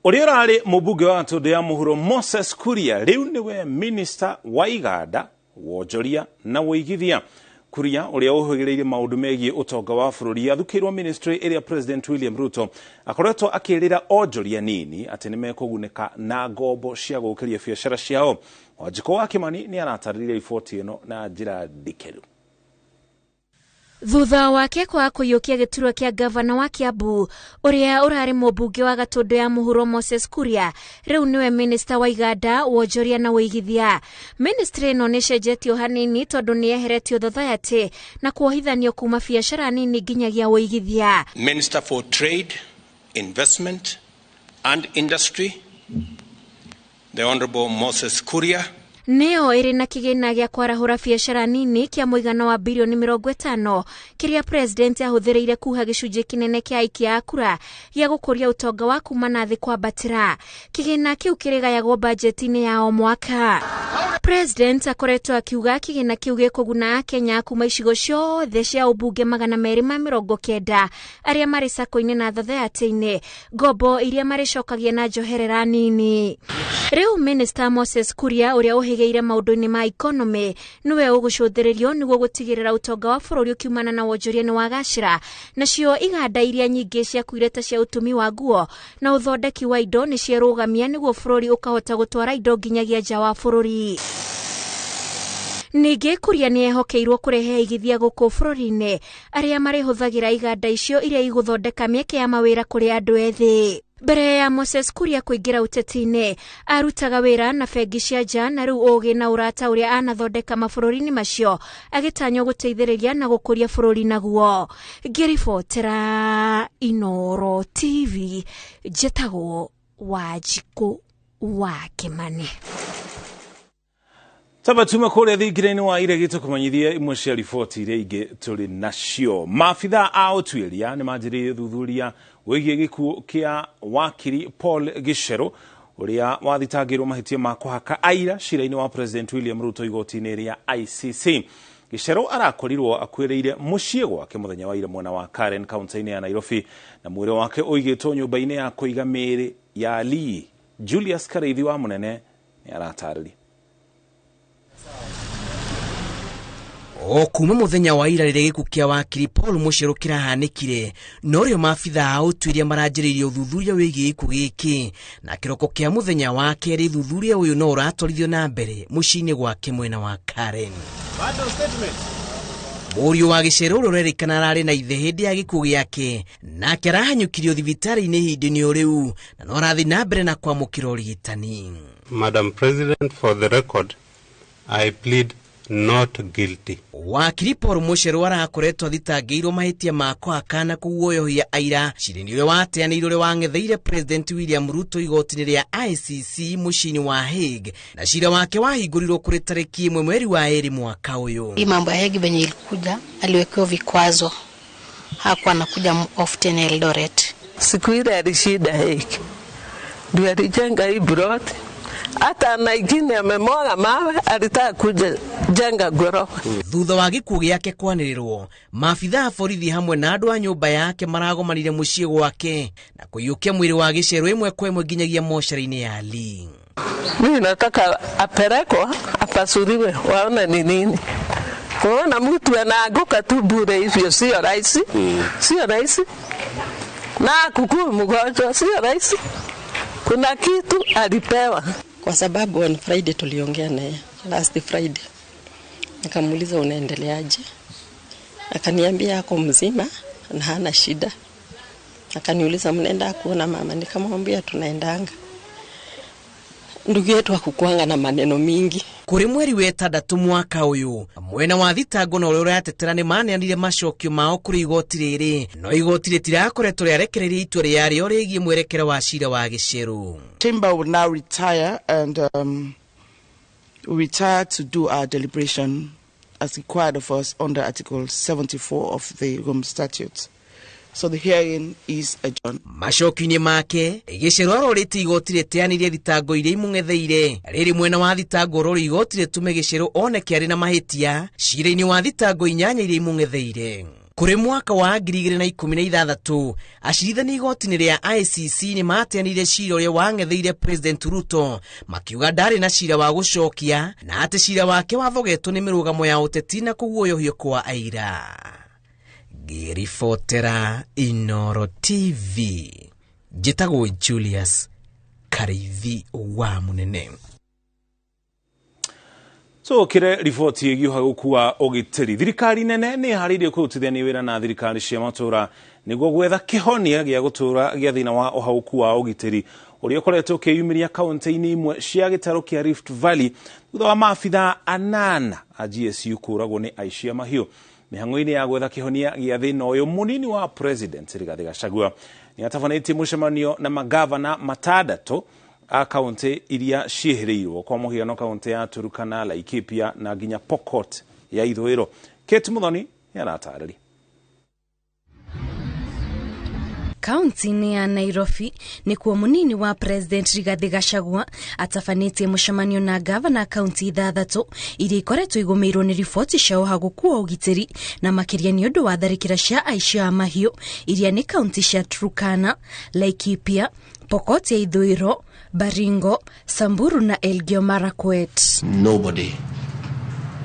Ũrĩa ũrarĩ mũmbunge wa Gatũndũ ya Mũhuro Moses Kuria rĩu nĩwe minista wa iganda, wonjoria na ũigithia. Kuria ũrĩa ũhĩgĩrĩire maũndũ megiĩ ũtonga wa bũrũri athukĩirwo ministry ĩrĩa President William Ruto akoretwo akĩrĩra onjoria nini atĩ nĩ mekũgunĩka na ngombo cia gũkĩria biacara ciao. Wanjikũ wa Kimani nĩ aratarĩria riboti ĩno na njĩra ndikĩru. Thutha wake kwaga kũiyũkia gĩturwa kĩa gavana wa Kiambu ũrĩa ũrarĩ mũmbunge wa Gatũndũ ya Mũhuro Moses Kuria rĩu nĩwe minista wa iganda, wonjoria na ũigithia. Ministry ĩno nĩ ĩcenjetio hanini tondũ nĩ yeheretio thathayatĩ na kuohithanio kuma biacara nini nginyagia ũigithia. Minister for Trade, Investment and Industry, the Honorable Moses Kuria. Nĩyo ĩrĩ na kĩgĩna gĩa kwarahũra biacara nini kĩa mũigana wa birioni 50 kĩrĩa president ahũthĩrĩire kuha gĩcunjĩ kĩnene kĩa aikia a kura gĩa gũkũria ũtonga wa kuma na thĩ kwambatĩra. Kĩgĩna kĩu kĩrĩgayagwo bajeti-inĩ ya o mwaka. President akoretwo akiuga kĩgĩna kĩu gĩkũguna Akenya kuma icigo ciothe cia ũmbunge 290 arĩa marĩ sako-inĩ na thathayatĩ-inĩ, ngombo iria marĩcokagia na njoherera nini. Rĩu Minister Moses Kuria ũrĩa ũhĩgĩire maũndũ-inĩ ma economy nĩwe ũgũcũthĩrĩrio nĩguo gũtigĩrĩra ũtonga wa bũrũri ũkiumana na wonjoria nĩ wagacĩra, nacio iganda iria nyingĩ ciakuire ta cia ũtumi wa nguo na ũthondeki wa indo nĩ cierũgamia nĩguo bũrũri ũkahota gũtwara indo nginyagia nja wa bũrũri. Ningĩ Kuria nĩ ehokeirwo kũrehe aigithia gũkũ bũrũri-inĩ arĩa marĩhũthagĩra iganda icio iria igũthondeka mĩeke ya mawĩra kũrĩ andũ ethĩ. Mbere ya Moses Kuria kũingĩra ũteti-inĩ, arutaga wĩra na bengi cia nja na rĩu ũgĩ na ũrata ũrĩa anathondeka mabũrũri-inĩ macio agĩtanywo gũteithĩrĩria na gũkũria bũrũri naguo. Ngĩribotera Inooro TV, njĩtagwo Wanjikũ wa Kimani. Taba tuma kũrĩa thingira-inĩ wa iregi tũkũmenyithia imwe cia riboti iria ingĩ tũrĩ nacio. Maabithaa a ũtuĩria nĩ manjĩrĩirie ũthuthuria wĩgiĩ gĩkuũ kĩa wakiri Paul Gicheru ũrĩa wathitangĩirwo mahĩtia ma kũhaka aira cira-inĩ wa President William Ruto igoti-inĩ rĩa ICC. Gicheru arakorirwo akuĩrĩire mũciĩ gwake mũthenya wa ira mwena wa Karen kaunti-inĩ ya Nairobi, na mwĩrĩ wake ũigĩtwo nyũmba-inĩ ya kũiga mĩĩrĩ ya Lee. Julius Kareithi wa Mũnene nĩ aratarĩria. O kuma muthenya wa ira rĩrĩa gĩkuũ kĩa wakiri Paul Mucheru kĩrahanĩkire, norĩo maabithaa a ũtuĩria maranjĩrĩirie ũthuthuria wĩgiĩ gĩkuũ gĩkĩ, na kĩroko kĩa mũthenya wa kerĩ ũthuthuria ũyũ no ũratwarithio na mbere mũciĩ-inĩ gwake mwena wa Karen. Mũriũ wa Gicheru ũrĩa ũrerĩkana ararĩ na ithe hĩndĩ ya gĩkuũ gĩake, nake arahanyũkirio thibitarĩ-inĩ ihinda-inĩ o rĩu, na no arathiĩ na mbere na kwamũkĩra ũrigitani. Madam President, for the record, I plead not guilty. Wakiri Paul Mucheru arakoretwo athitangĩirwo mahĩtia ma kũhaka na kũguoyohia aira cira-inĩ ũrĩa wateanĩirwo ũrĩa wang'etheire President William Ruto igoti-inĩ rĩa ICC mũciĩ-inĩ wa Hague, na cira wake wahingũrirwo kũrĩ tarĩki 1 mweri wa 2 mwaka ũyũ. Hii mambo ya Hague venye ilikuja, aliwekewa vikwazo, hakuwa anakuja often Eldoret. Siku ile alishinda Hague ndio alijenga hii plot. Hata na ingine amemwaga mawe, alitaka kuja jenga ghorofa. Thutha wa gĩkuũ gĩake kwanĩrĩrwo, maabithaa a borithi hamwe na andũ a nyũmba yake maragomanire mũciĩ gwake na kũiyũkia mwĩrĩ wa Gicheru ĩmwe kwa ĩmwe nginyagia mocarĩ-inĩ ya Lee. Mimi nataka apelekwe apasuliwe waone ni nini. Kuona mtu anaanguka tu bure hivyo sio rahisi. Sio rahisi. Na kukua mgonjwa sio rahisi. Kuna kitu alipewa. Kwa sababu on Friday tuliongea naye, last Friday. Nikamuuliza unaendeleaje? Akaniambia ako mzima na hana shida. Akaniuliza mnaenda kuona mama? Nikamwambia tunaendanga. Ndugu yetu hakukuanga na maneno mingi. Kuri mweri wa 6 mwaka uyu, mwena wa thitango na uria uratetera ni maneanire macokio mao kuri igoti riri, no igoti ritirakoretwo rĩarekereirie itua rĩarĩo rĩgiĩ mwerekera wa cira wa Gicheru. Chamber would now retire and We retire to do our deliberation as required of us under Article 74 of the Rome Statute. So the hearing is adjourned. Macokio-inĩ make Gĩcerũ arorĩtie igoti rĩteanĩrie thitango iria imũng'etheire. Rĩrĩ mwena wa thitango ũrorĩ igoti rĩtũme Gĩcerũ oneke arĩ na mahĩtia cira-inĩ wa thitango 8 iria imũng'etheire. Kũrĩ mwaka wa 2016 acirithania igoti-inĩ rĩa ICC nĩ mateanĩire cira ũrĩa wang'etheire President Ruto, makiuga ndarĩ na cira wa gũcokia na atĩ cira wake wathogetwo nĩ mĩrũgamo ya ũteti na kũguoyohio kwa aira. Ngĩribotera Inoro TV, njĩtagwo Julius Kariithi wa Munene. Tũkĩre riboti ĩgiĩ ũhagũku wa ũgitĩri. Thirikari nene nĩ ĩharĩirie kũrutithania wĩra na thirikari cia matũũra nĩguo gwetha kĩhonia gĩa gũtũũra gĩa thĩna wa ũhagũku wa ũgitĩri ũrĩa ũkoretwo ũkĩyumĩria kaunti-inĩ imwe cia gĩtarũ kĩa Rift Valley thutha wa maabithaa 8 a GSU kũũragwo nĩ aici a mahiũ. Mĩhang'o-inĩ ya gwetha kĩhonia gĩa thĩna ũyũ, mũnini wa President Rigathĩ Gachagua nĩ atabanĩtie mũcemanio na magavana 6 a kaunti iria ciĩhĩrĩirwo, kwa mũhiano kaunti ya Turkana, Laikipia na nginya Pokot ya ithũĩro. Kate Muthoni nĩ aratarĩria. Kaunti-inĩ ya Nairobi nĩkuo mũnini wa President Rigathĩ Gachagua atabanĩtie mũcemanio na gavana kaunti 6 iria ikoretwo igũmĩirwo nĩ riboti cia ũhagũku wa ũgitĩri na makĩria nĩ ũndũ wa tharĩkĩra cia aici a mahiũ iria nĩ kaunti cia Turkana, Laikipia, Pokot ya ithũĩro, Baringo, Samburu na Elgeyo Marakwet. Nobody,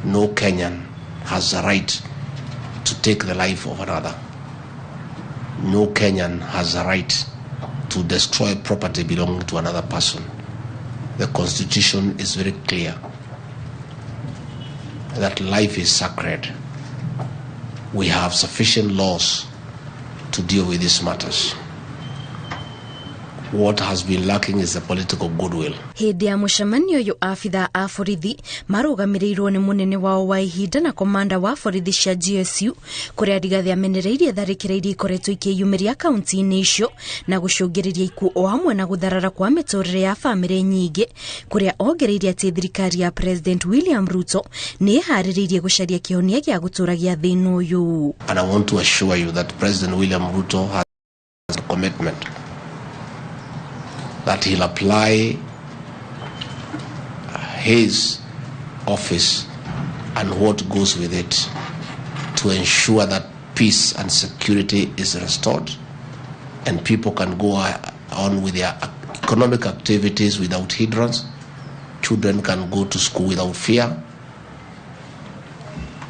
no Kenyan has the right to take the life of another. No Kenyan has the right to destroy property belonging to another person. The Constitution is very clear that life is sacred. We have sufficient laws to deal with these matters. What has been lacking is the political goodwill. Hĩndĩ ya mũcemanio ũyũ abithaa a borithi marũgamĩrĩirwo nĩ mũnene wao wa ihinda na komanda wa borithi cia GSU kũrĩa Rigathĩ amenereirie tharĩkĩra iria ikoretwo ikĩyumĩria kaunti-inĩ icio na gũcũngĩrĩria ikuũ o hamwe na gũtharara kwa mĩtũrĩre ya bamĩrĩ nyingĩ, kũrĩa ongereire atĩ thirikari ya President William Ruto nĩ ĩharĩrĩirie gũcaria kĩhonia gĩa gũtũũra gĩa thĩna ũyũ. And I want to assure you that President William Ruto has a commitment that he'll apply his office and what goes with it to ensure that peace and security is restored and people can go on with their economic activities without hindrance, children can go to school without fear,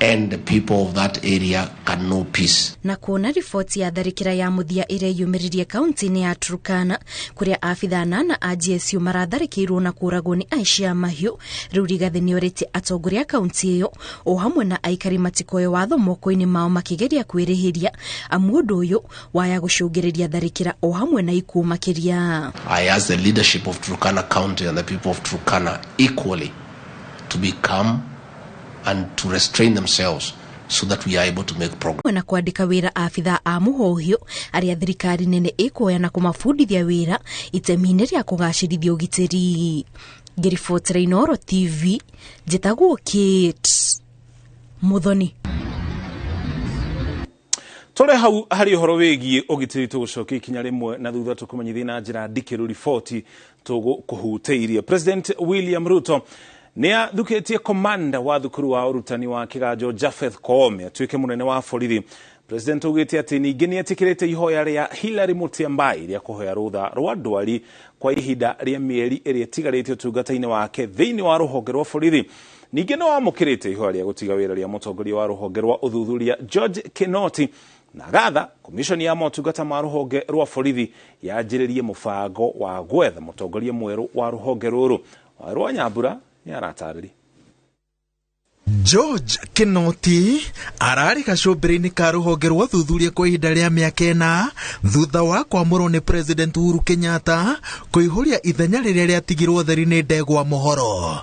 and the people of that area can know peace. Na kuona riboti ya tharĩkĩra ya mũthia ĩrĩa yumĩririe kaunti-inĩ ya Turkana kũrĩa abithaa 8 a GSU maratharĩkĩirwo na kũũragwo nĩ aici a mahiũ, rĩu Rigathĩ nĩorĩtie atongoria a kaunti ĩyo o hamwe na aikari matikoe watho moko-inĩ mao makĩgeria kwĩrĩhĩria amu ũndũ ũyũ waya gũcũngĩrĩria tharĩkĩra o hamwe na ikuũ makĩria. I ask the leadership of Turkana County and the people of Turkana equally to be calm and to restrain themselves so that we are able to make progress. Na kwandĩka wĩra abithaa a mũhohio arĩa thirikari nene ĩkuoya na kũmabundithia wĩra itemi-inĩ rĩa kũgacĩrithia ũgitĩri. Ngĩribotera Inoro TV, njĩtagwo Kate Muthoni. Tũrĩ hau harĩ ũhoro wĩgiĩ ũgitĩri tũgũcokia ikinya rĩmwe na thutha tũkũmenyithia na njĩra ndikĩru riboti tũgũkũhutĩirie. President William Ruto nĩ athukĩtie komanda wa thukuru wa ũrutani wa kĩganjo Japheth Koome atuĩke mũnene wa borithi. President augĩte atĩ ningĩ nĩ etĩkĩrĩte ihoya rĩa Hillary Mutyambai rĩa kũhoya rũtha rwa ndwari kwa ihinda rĩa mĩeri ĩrĩa ĩtigarĩte ũtungata-inĩ wake thĩinĩ wa rũhonge rwa borithi. Ningĩ no amũkĩrĩte ihoya rĩa gũtiga wĩra rĩa mũtongoria wa rũhonge rwa ũthuthuria George Kinoti na gatha komishoni ya motungata ma rũhonge rwa borithi yanjĩrĩrie mũbango wa gwetha mũtongoria mwerũ wa rũhonge rũrũ. Wawerũ Nyambura nĩ aratarĩria. George Kinoti ararĩ gacũmbĩrĩ-inĩ ka rũhonge rwa ũthuthuria kwa ihinda rĩa mĩaka 4 thutha wa kwamũrwo nĩ President Uhuru Kenyatta kũihũria ithenya rĩrĩa rĩatigirwo theri nĩ Ndegwa Mohoro.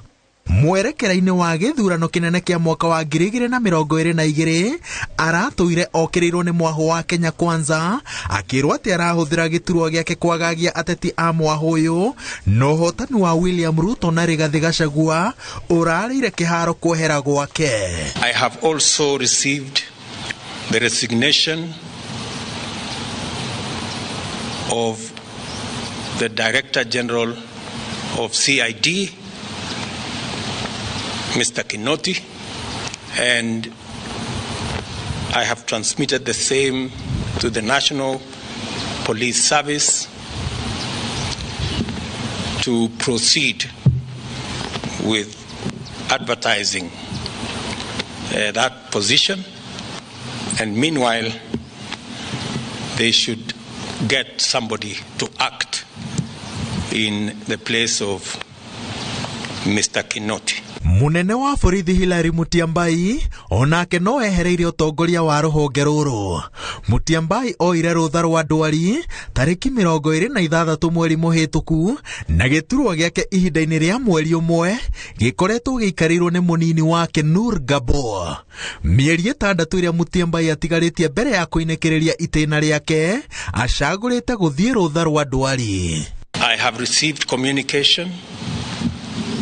Mwerekera-inĩ wa gĩthurano kĩnene kĩa mwaka wa 2022 aratũire okĩrĩirwo nĩ mwahũ wa Kenya Kwanza, akĩrwo atĩ arahũthĩra gĩturwa gĩake kwagagia ateti a mwahũ ũyũ, na ũhotani wa William Ruto na Rigathi Gachagua ũrarĩire kĩharo kwehera gwake. I have also received the resignation of the Director General of CID, Mr. Kinoti, and I have transmitted the same to the National Police Service to proceed with advertising that position. And meanwhile, they should get somebody to act in the place of Mr. Kinoti. Munene wa borithi Hilary Mutyambai onake no ehereirie ũtongoria wa rũhonge rũrũ. Mutyambai oire rũtha rwa ndwari tarĩki 26 mweri mũhĩtũku, na gĩturwa gĩake ihinda-inĩ rĩa mweri ũmwe gĩkoretwo gĩikarĩirwo nĩ mũnini wake Nur Gabor. Mĩeri 6 ĩrĩa Mutyambai atigarĩtie mbere ya kũinĩkĩrĩria itĩna rĩake acagũrĩte gũthiĩ rũtha rwa ndwari. I have received communication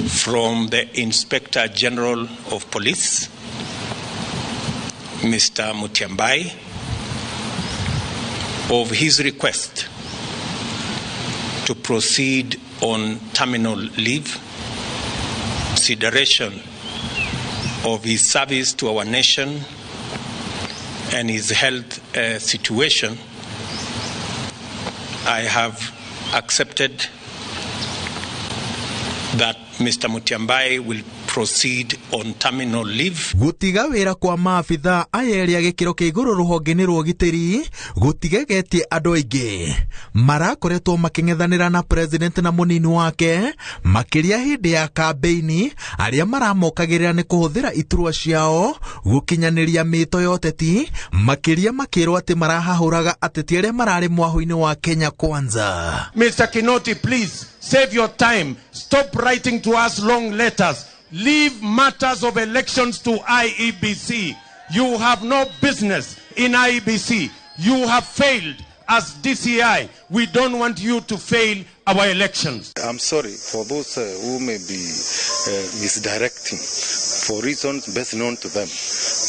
from the Inspector General of Police, Mr. Mutyambai, of his request to proceed on terminal leave, consideration of his service to our nation and his health situation. I have accepted that Mr. Mutyambai will proceed on terminal leave. Gutiga wĩra kwa maabithaa aya erĩ a gĩkĩro kĩa igũrũ rũhonge-inĩ rwa ũgitĩri gũtigegetie andũ aingĩ. Marakoretwo makĩng'ethanĩra na president na mũnini wake makĩria hĩndĩ ya kambeini, arĩa maramokagĩrĩra nĩ kũhũthĩra iturwa ciao gũkinyanĩria mĩto ya ũteti, makĩria makĩrwo atĩ marahahũraga ateti arĩa mararĩ mwahũ-inĩ wa Kenya Kwanza. Mr. Kinoti, please save your time. Stop writing to us long letters. Leave matters of elections to IEBC. You have no business in IEBC. You have failed as DCI. We don't want you to fail our elections. I'm sorry for those who may be misdirecting for reasons best known to them,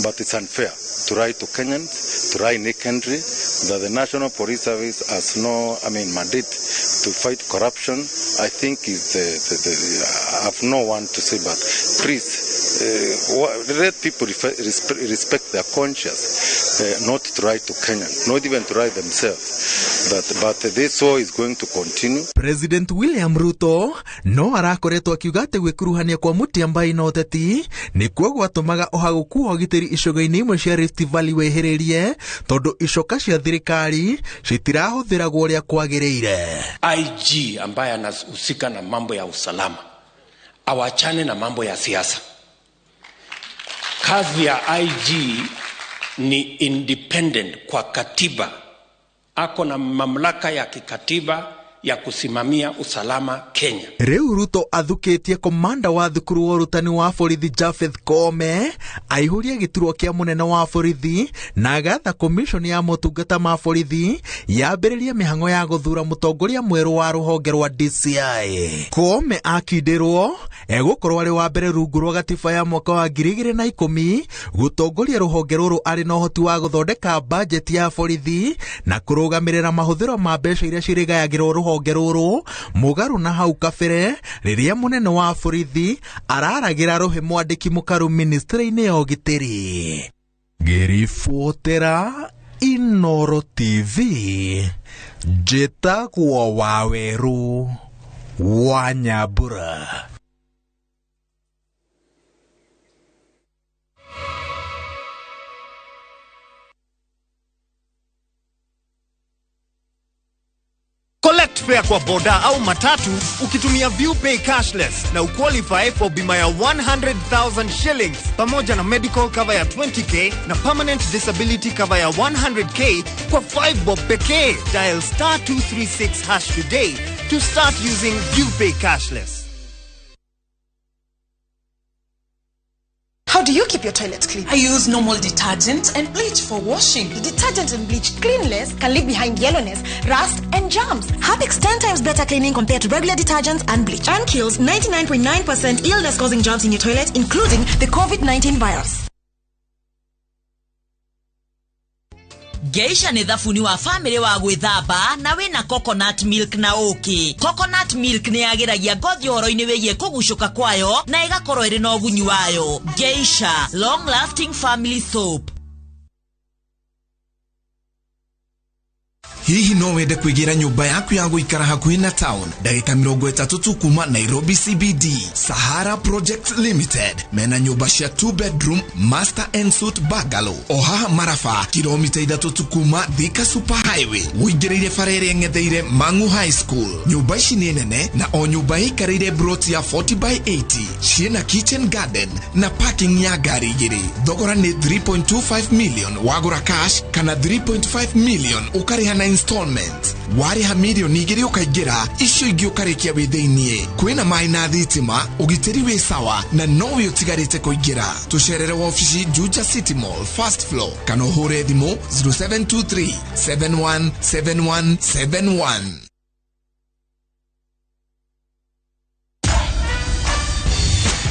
but it's unfair to write to Kenyans, to write nakedly that the National Police Service has no, mandate to fight corruption. I think is I have no one to say, but please let people respect their conscience, not to write to Kenyans, not even to write themselves. But this war is going to continue. President William Ruto no arakoretwo akiuga atĩ gwĩkuruhania kwa Mutyambai na ũteti nĩkuo gwatũmaga ũhagũku wa ũgitĩri icigo-inĩ imwe cia Rift Valley wehererie, tondũ icoka cia thirikari citirahũthĩragwo ũrĩa kwagĩrĩire. IG ambaye anahusika na mambo ya usalama awachane na mambo ya siasa. Kazi ya IG ni independent kwa katiba, ako na mamlaka ya kikatiba ya kusimamia usalama Kenya. Rĩu Ruto athukĩtie komanda wa thukuru wa ũrutani wa borithi Japheth Koome aihũrie gĩturwa kĩa mũnene wa borithi na agatha komishoni ya motungata ma borithi yambĩrĩrie mĩhang'o ya gũthura mũtongoria mwerũ wa rũhonge rwa DCI. Koome akindĩrwo egũkorwo arĩ wa mbere rungu rwa gatiba ya mwaka wa 2010 gũtongoria rũhonge rũrũ arĩ na ũhoti wa gũthondeka bajeti ya borithi na kũrũgamĩrĩra mahũthĩro ma mbeca iria cirĩgayagĩrwo rũhonge rũrũ mũgarũ na hau kabere rĩrĩa mũnene wa borithi araragĩra rũhĩ mwandĩki mũkaru ministry-inĩ ya ũgitĩri. Ngĩribotera Inoro TV, njĩtagwo Wawerũ wa Nyambura. Collect fare kwa boda au matatu ukitumia ViewPay cashless na uqualify for bima ya 100,000 shillings pamoja na medical cover ya 20k na permanent disability cover ya 100k kwa 5 bob pekee. Dial star 236 hash today to start using ViewPay cashless. do you keep your toilet clean? I use normal detergent and bleach for washing. The detergent and bleach clean less can leave behind yellowness, rust, and germs. Harpic's 10 times better cleaning compared to regular detergents and bleach, and kills 99.9% illness-causing germs in your toilet, including the COVID-19 virus. Geisha nĩ thabuni wa family wa gwĩthamba na wĩna coconut milk na ũkĩ. Coconut milk nĩ yagĩragia ngothi ũhoro-inĩ wĩgiĩ kũgucũka kwayo na ĩgakorwo ĩrĩ na ũgunyi wayo. Geisha long lasting family soap. Hihi no wende kwĩgĩra nyũmba yaku ya gũikara hakuhĩ na town ndagĩka 30 tu kuma Nairobi CBD. Sahara Project Limited mena nyũmba cia 2 bedroom master and suite bungalow o haha Maraba, kilomita 3 tu kuma Thika Super Highway, ũingĩrĩire bara ĩrĩa ĩng'etheire Mangu High School. Nyũmba ici nĩ nene na o nyũmba ĩikarĩire broti ya 40 by 80, ciĩna kitchen garden na parking ya ngari igĩrĩ. Thogora nĩ 3.25 million wagũra cash kana 3.5 million ũkarĩha na installment. Warĩha mirioni 2 ũkaingĩra, icio ingĩ ũkarĩkia wĩ thĩiniĩ. Kwĩna maĩ na thitima, ũgitĩri wĩ sawa na no wĩ ũtigarĩte kũingĩra. Tũcerere wabici Juja City Mall first floor kana ũhũre thimũ 0723 717171.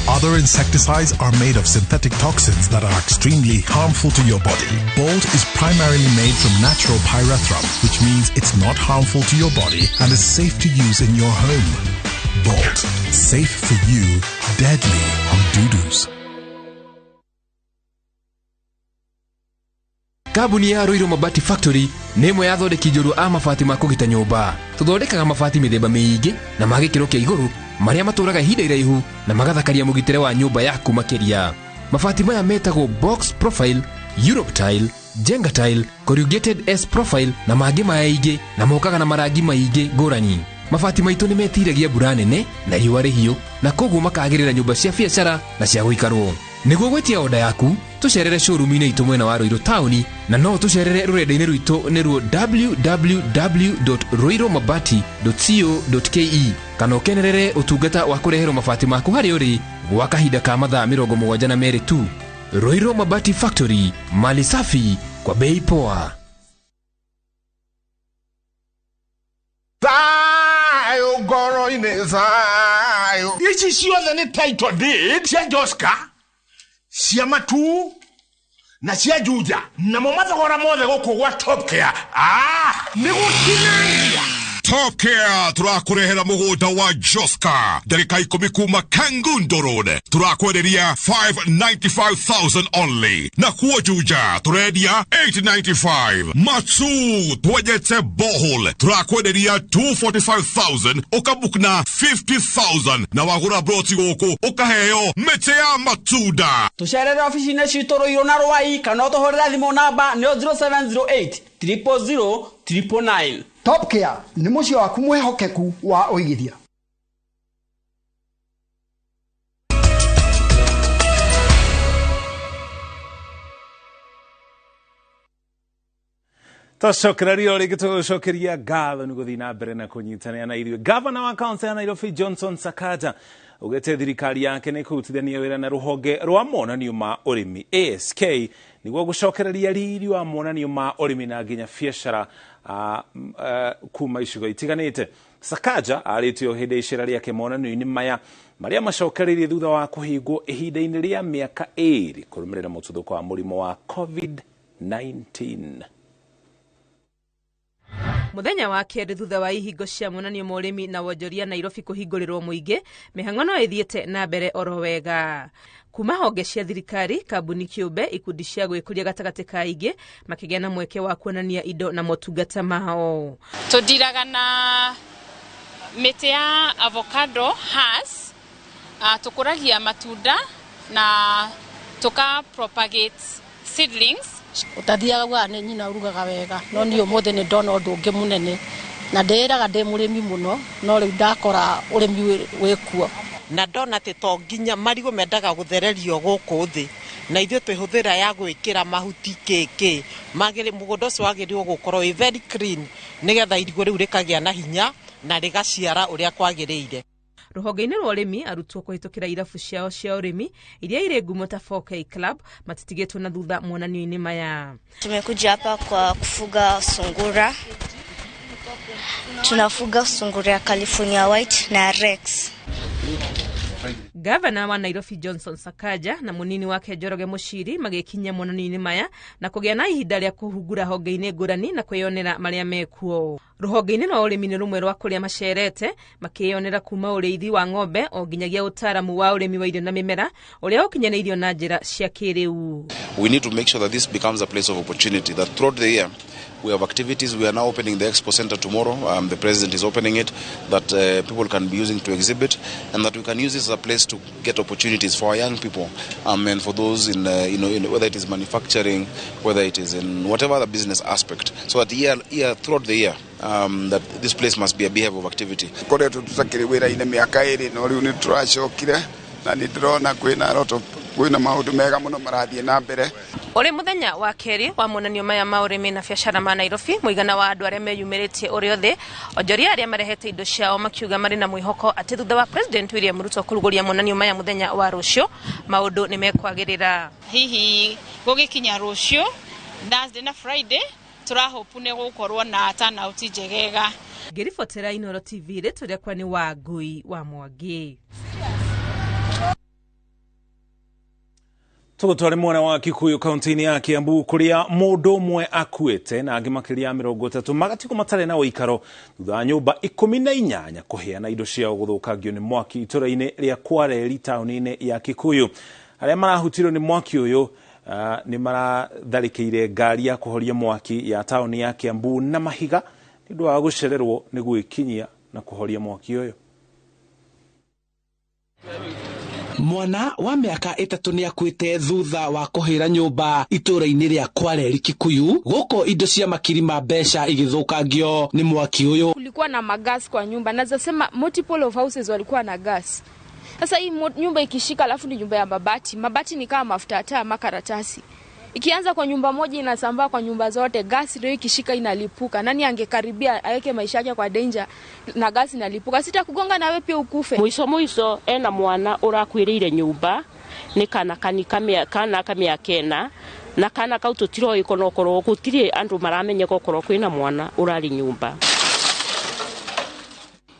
Other insecticides are made of synthetic toxins that are extremely harmful to your body. Bolt is primarily made from natural pyrethrum, which means it's not harmful to your body and is safe to use in your home. Bolt, safe for you, deadly on doo-doos. Kambuni ya Ruiru Mabati Factory nĩ ĩmwe ya athondeki njorua a mabati ma kũgita nyũmba. Tũthondekaga mabati mĩthemba mĩingĩ na ma gĩkĩro kĩa igũrũ marĩa matũraga ihinda iraihu na magathakaria mũgitĩre wa nyũmba yaku makĩria. Mabati maya metagwo box profile, Europe tile, Jenga tile, corrugated S profile na mangĩ maingĩ, na mokaga na marangi maingĩ ngũrani. Mabati maitũ nĩ metiragia mbura nene na riũa rĩhiũ na koguo makagĩrĩra nyũmba cia biacara na cia gũikarwo. Nĩguo gwĩtia oda yaku, tũcerere showroom-inĩ itũ mwena wa Ruiru taũni na no tũcerere rũrenda-inĩ rwitũ nĩruo www.ruirumabati.co.ke kana ũkenerere ũtungata wa kũreherwo mabati maku harĩa ũrĩ gwa kahinda ka mathaa 72 tu. Ruiru Mabati Factory, mali safi kwa bei poa. Thayo ngoro-inĩ thayo. Ici ciothe nĩ title deed cia Joska, cia Matu na cia Juja, namo mathogora mothe gũkũ gwa Top Care. Nĩ gũtinangia. Top Care tũrakũrehera mũgũnda wa Joska ndagĩka 10 kuma Kangundo Road, tũrakwenderia 595,000 only, na kuo Juja tũrendia 895. Matu twenjete borehole tũrakwenderia 245,000 ũkabukna 50,000 na wagũra broti gũkũ ũkaheo mĩtĩ ya matunda. Tũcerere obici-inĩ citũ Ruiru na Rwai kana ũtũhũrĩre thimũ namba nĩyo 0708 000 999. Top Care nĩ mũciĩ waku mwĩhokeku wa ũigithia. Tũcokereria rĩngĩ tũgũcokeria ngatho nĩ gũthiĩ na mbere na kũnyitanĩra na ithuĩ. Gavana wa kaunti ya Nairobi Johnson Sakaja ugete thirikari yake nĩ kũrutithania wĩra na rũhonge rwa monanio ma ũrĩmi ASK nĩguo gũcokereria riri wa monanio ma ũrĩmi na nginya biacara kuma icigo itiganĩte. Sakaja arĩtio hĩndĩ icera rĩake monanio-inĩ maya marĩa macokereirie thutha wa kũhingwo ihinda-inĩ rĩa mĩaka 2 kũrũmĩrĩra mũtuthũko wa mũrimũ wa COVID-19. Muthenya wa kerĩ thutha wa ihingo cia monanio ma ũrĩmi na wonjoria Nairobi kũhingũrĩrwo mũingĩ, mĩhang'o no ĩthiĩte na mbere oro wega. Kuma honge cia thirikari, kambuni kĩũmbe, ikundi cia gwĩkũria gatagatĩ ka aingĩ makĩgĩa na mweke wa kuonania indo na motungata mao. Tũndiraga na mĩtĩ ya avocado has, tũkũragia matunda na tũka propagate seedlings. Ũtathiaga ugaga nĩ nyina ũrugaga wega, no niĩ ũmũthĩ nĩ ndona ũndũ ũngĩ mũnene na ndĩĩraga ndĩ mũrĩmi mũno, no rĩu ndakora ũrĩmi wĩkuo. Na ndona atĩ to nginya marigũ mendaga gũthererio gũkũ thĩ, na ithuĩ twĩhũthĩra ya gwĩkĩra mahuti kĩkĩ, mũgũnda ũcio wagĩrĩirwo gũkorwo wĩ very clean nĩgetha irigũ rĩu rĩkagĩa na hinya na rĩgaciara ũrĩa kwagĩrĩire. Rũhonge-inĩ rwa ũrĩmi, arutwo kũhĩtũkĩra irabu ciao cia ũrĩmi iria irĩ ngumo ta 4K Club matitigĩtwo na thutha monanio-inĩ maya. Tumekuja hapa kwa kufuga sungura. Tunafuga sungura ya California White na Rex. Gavana wa Nairobi Johnson Sakaja na munini wake Njoroge Muchiri magĩkinya monanio-inĩ maya na kũgĩa na ihinda rĩa kũhungura honge-inĩ ngũrani na kwĩyonera marĩa mekuo. Rũhonge-inĩ rwa ũrĩmi nĩ rũmwe rwa kũrĩa macerete makĩyonera kuma ũrĩithi wa ng'ombe o nginyagia ũtaaramu wa ũrĩmi wa irio na mĩmera ũrĩa ũkinyanĩirio na njĩra cia kĩrĩu. We need to make sure that this becomes a place of opportunity, that throughout the year we have activities. We are now opening the Expo Center tomorrow. The president is opening it, that people can be using to exhibit, and that we can use this as a place to get opportunities for our young people, and for those in, in whether it is manufacturing, whether it is in whatever other business aspect, so that year throughout the year, that this place must be a beehive of activity. Koretwo tutakĩrĩ wĩra-inĩ mĩaka ĩrĩ, no rĩu nĩ tũracokire na nĩ ndĩrona kwĩna lot of kwĩna maũndũ mega mũno marathiĩ na mbere. Ũrĩ mũthenya wa kerĩ wa monanio maya ma ũrĩmi na biacara ma Nairobi, mũigana wa andũ arĩa meyumĩrĩtie ũrĩ othe, onjoria arĩa marehete indo ciao makiuga marĩ na mwĩhoko atĩ thutha wa President William Ruto kũrugũria monanio maya mũthenya wa rũciũ, maũndũ nĩ mekwagĩrĩra. Hihi gũgĩkinya rũciũ Thursday na Friday tũrahopu nĩ gũkorwo na turnout njegega. Ngĩribotera Inooro TV, rĩtwa rĩakwa nĩ Wangui wa Mwangi. Tũgũtware mwena wa Kikuyu kaunti-inĩ ya Kiambu kũrĩa mũndũ ũmwe akuĩte na angĩ makĩria ya 30 magatigwo matarĩ na ũikaro thutha wa nyũmba 18 kũhĩa na indo ciao gũthũkangio nĩ mwaki itũra-inĩ rĩa Kwareri taũni-inĩ ya Kikuyu. Arĩa marahutirio nĩ mwaki ũyũ nĩ maratharĩkĩire ngari ya kũhoria mwaki ya taũni ya Kiambu na mahiga nĩ ũndũ wa gũcererwo nĩ gwĩkinyia na kũhoria mwaki ũyũ. Mwana wa mĩaka 3 nĩ akuĩte thutha wa kũhĩra nyũmba itũra-inĩ rĩa Kwareri Kikuyu, gũkũ indo cia makiri ma mbeca igĩthũkangio nĩ mwaki ũyũ. Kulikuwa na magas kwa nyumba, naweza sema multiple of houses walikuwa na gas. Sasa hii nyumba ikishika, alafu ni nyumba ya mabati, mabati ni kama mafuta taa makaratasi. Ikianza kwa nyumba moja inasambaa kwa nyumba zote, gas ndio ikishika inalipuka. Nani angekaribia aweke maisha yake kwa danger na gas inalipuka? Sitakugonga na wewe pia ukufe. Mwisho mwisho ena mwana urakwiriire nyumba ni kana kanika kana kamia kena na kana kau tutiroi kono korwo gutiri andu maramenye gokorwo kwina mwana urari nyumba.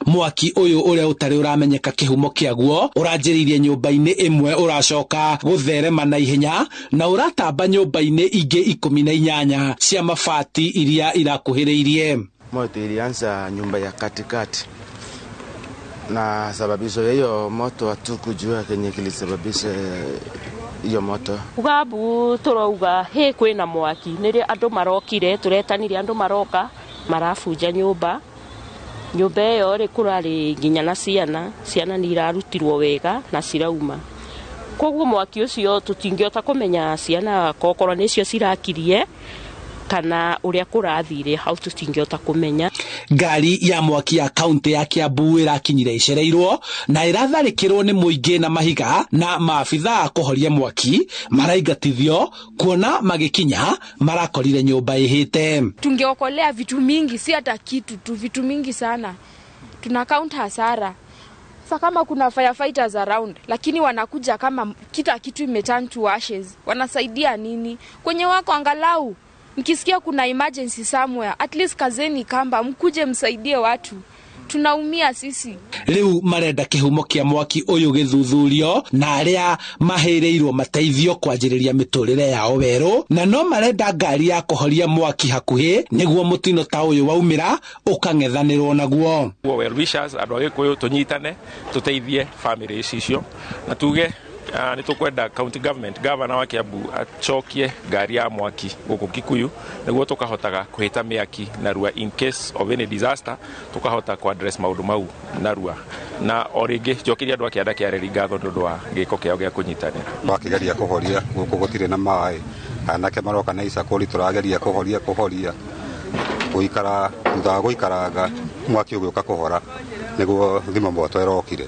Mwaki ũyũ ũrĩa ũtarĩ ũramenyeka kĩhumo kĩaguo ũranjĩrĩirie nyũmba-inĩ ĩmwe ũracoka gũtherema na ihenya na ũratamba nyũmba-inĩ ingĩ 18 cia mabati iria irakuhĩrĩirie. Moto ilianza nyumba ya katikati na sababisho ya hiyo moto hatukujua kenye kilisababisha hiyo moto. Ugabu turauga he kwina mwaki nĩrĩo andũ marokire turetanire andũ maroka marabunja nyũmba. Nyũmba ĩyo rĩ kũrarĩ nginya na ciana, ciana nĩ irarutirwo wega na cirauma. Koguo mwaki ũcio tũtingĩhota kũmenya ciana kokorwo nĩcio cirakirie kana ũrĩa kũrathire hau tũtingĩhota kũmenya. Ngari ya mwaki ya kaunti ya Kiambu ĩrakinyire icereirwo na ĩratharĩkĩrwo nĩ mũingĩ na mahiga na maabithaa kũhoria mwaki maraingatithio kuona magĩkinya marakorire nyũmba ĩhĩte. Tungeokolea vitu mingi, si hata kitu tu, vitu mingi sana. Tuna count hasara. Sasa kama kuna firefighters around, lakini wanakuja kama kita kitu imeturn to ashes. Wanasaidia nini? Kwenye wako angalau mkisikia kuna emergency somewhere, at least kazeni kamba, mkuje msaidie watu. Tunaumia sisi. Riu marenda kihumo kia mwaki uyu githuthurio na aria mahireirwo mateithio kwanjiriria miturire yao weru, na no marenda ngari ya kuhoria mwaki hakuhi niguo mutino ta uyu waumira ukang'ethanirwo naguo. Well wishers andu a Gikuyu tunyitane tuteithie family icio na tuge nĩ tũkwenda county government governor wa Kiambu acokie ngari ya mwaki gũkũ Kikuyu nĩguo tũkahotaga kũhĩta mĩaki narua in case of any disaster, tũkahota ku address maũndũ mau narua. Na o rĩngĩ njokeria andũ a kĩanda kĩa Reri ngatho nĩ ũndũ wa gĩko kĩao gĩa kũnyitanĩra. Twakĩgeria kũhoria gũkũ gũtirĩ na maĩ, anake maroka na icakũri tũrageria kũhoria gũikara thutha wa gũikaranga mwaki ũgĩũka kũhora nĩguo thima moto ĩrokire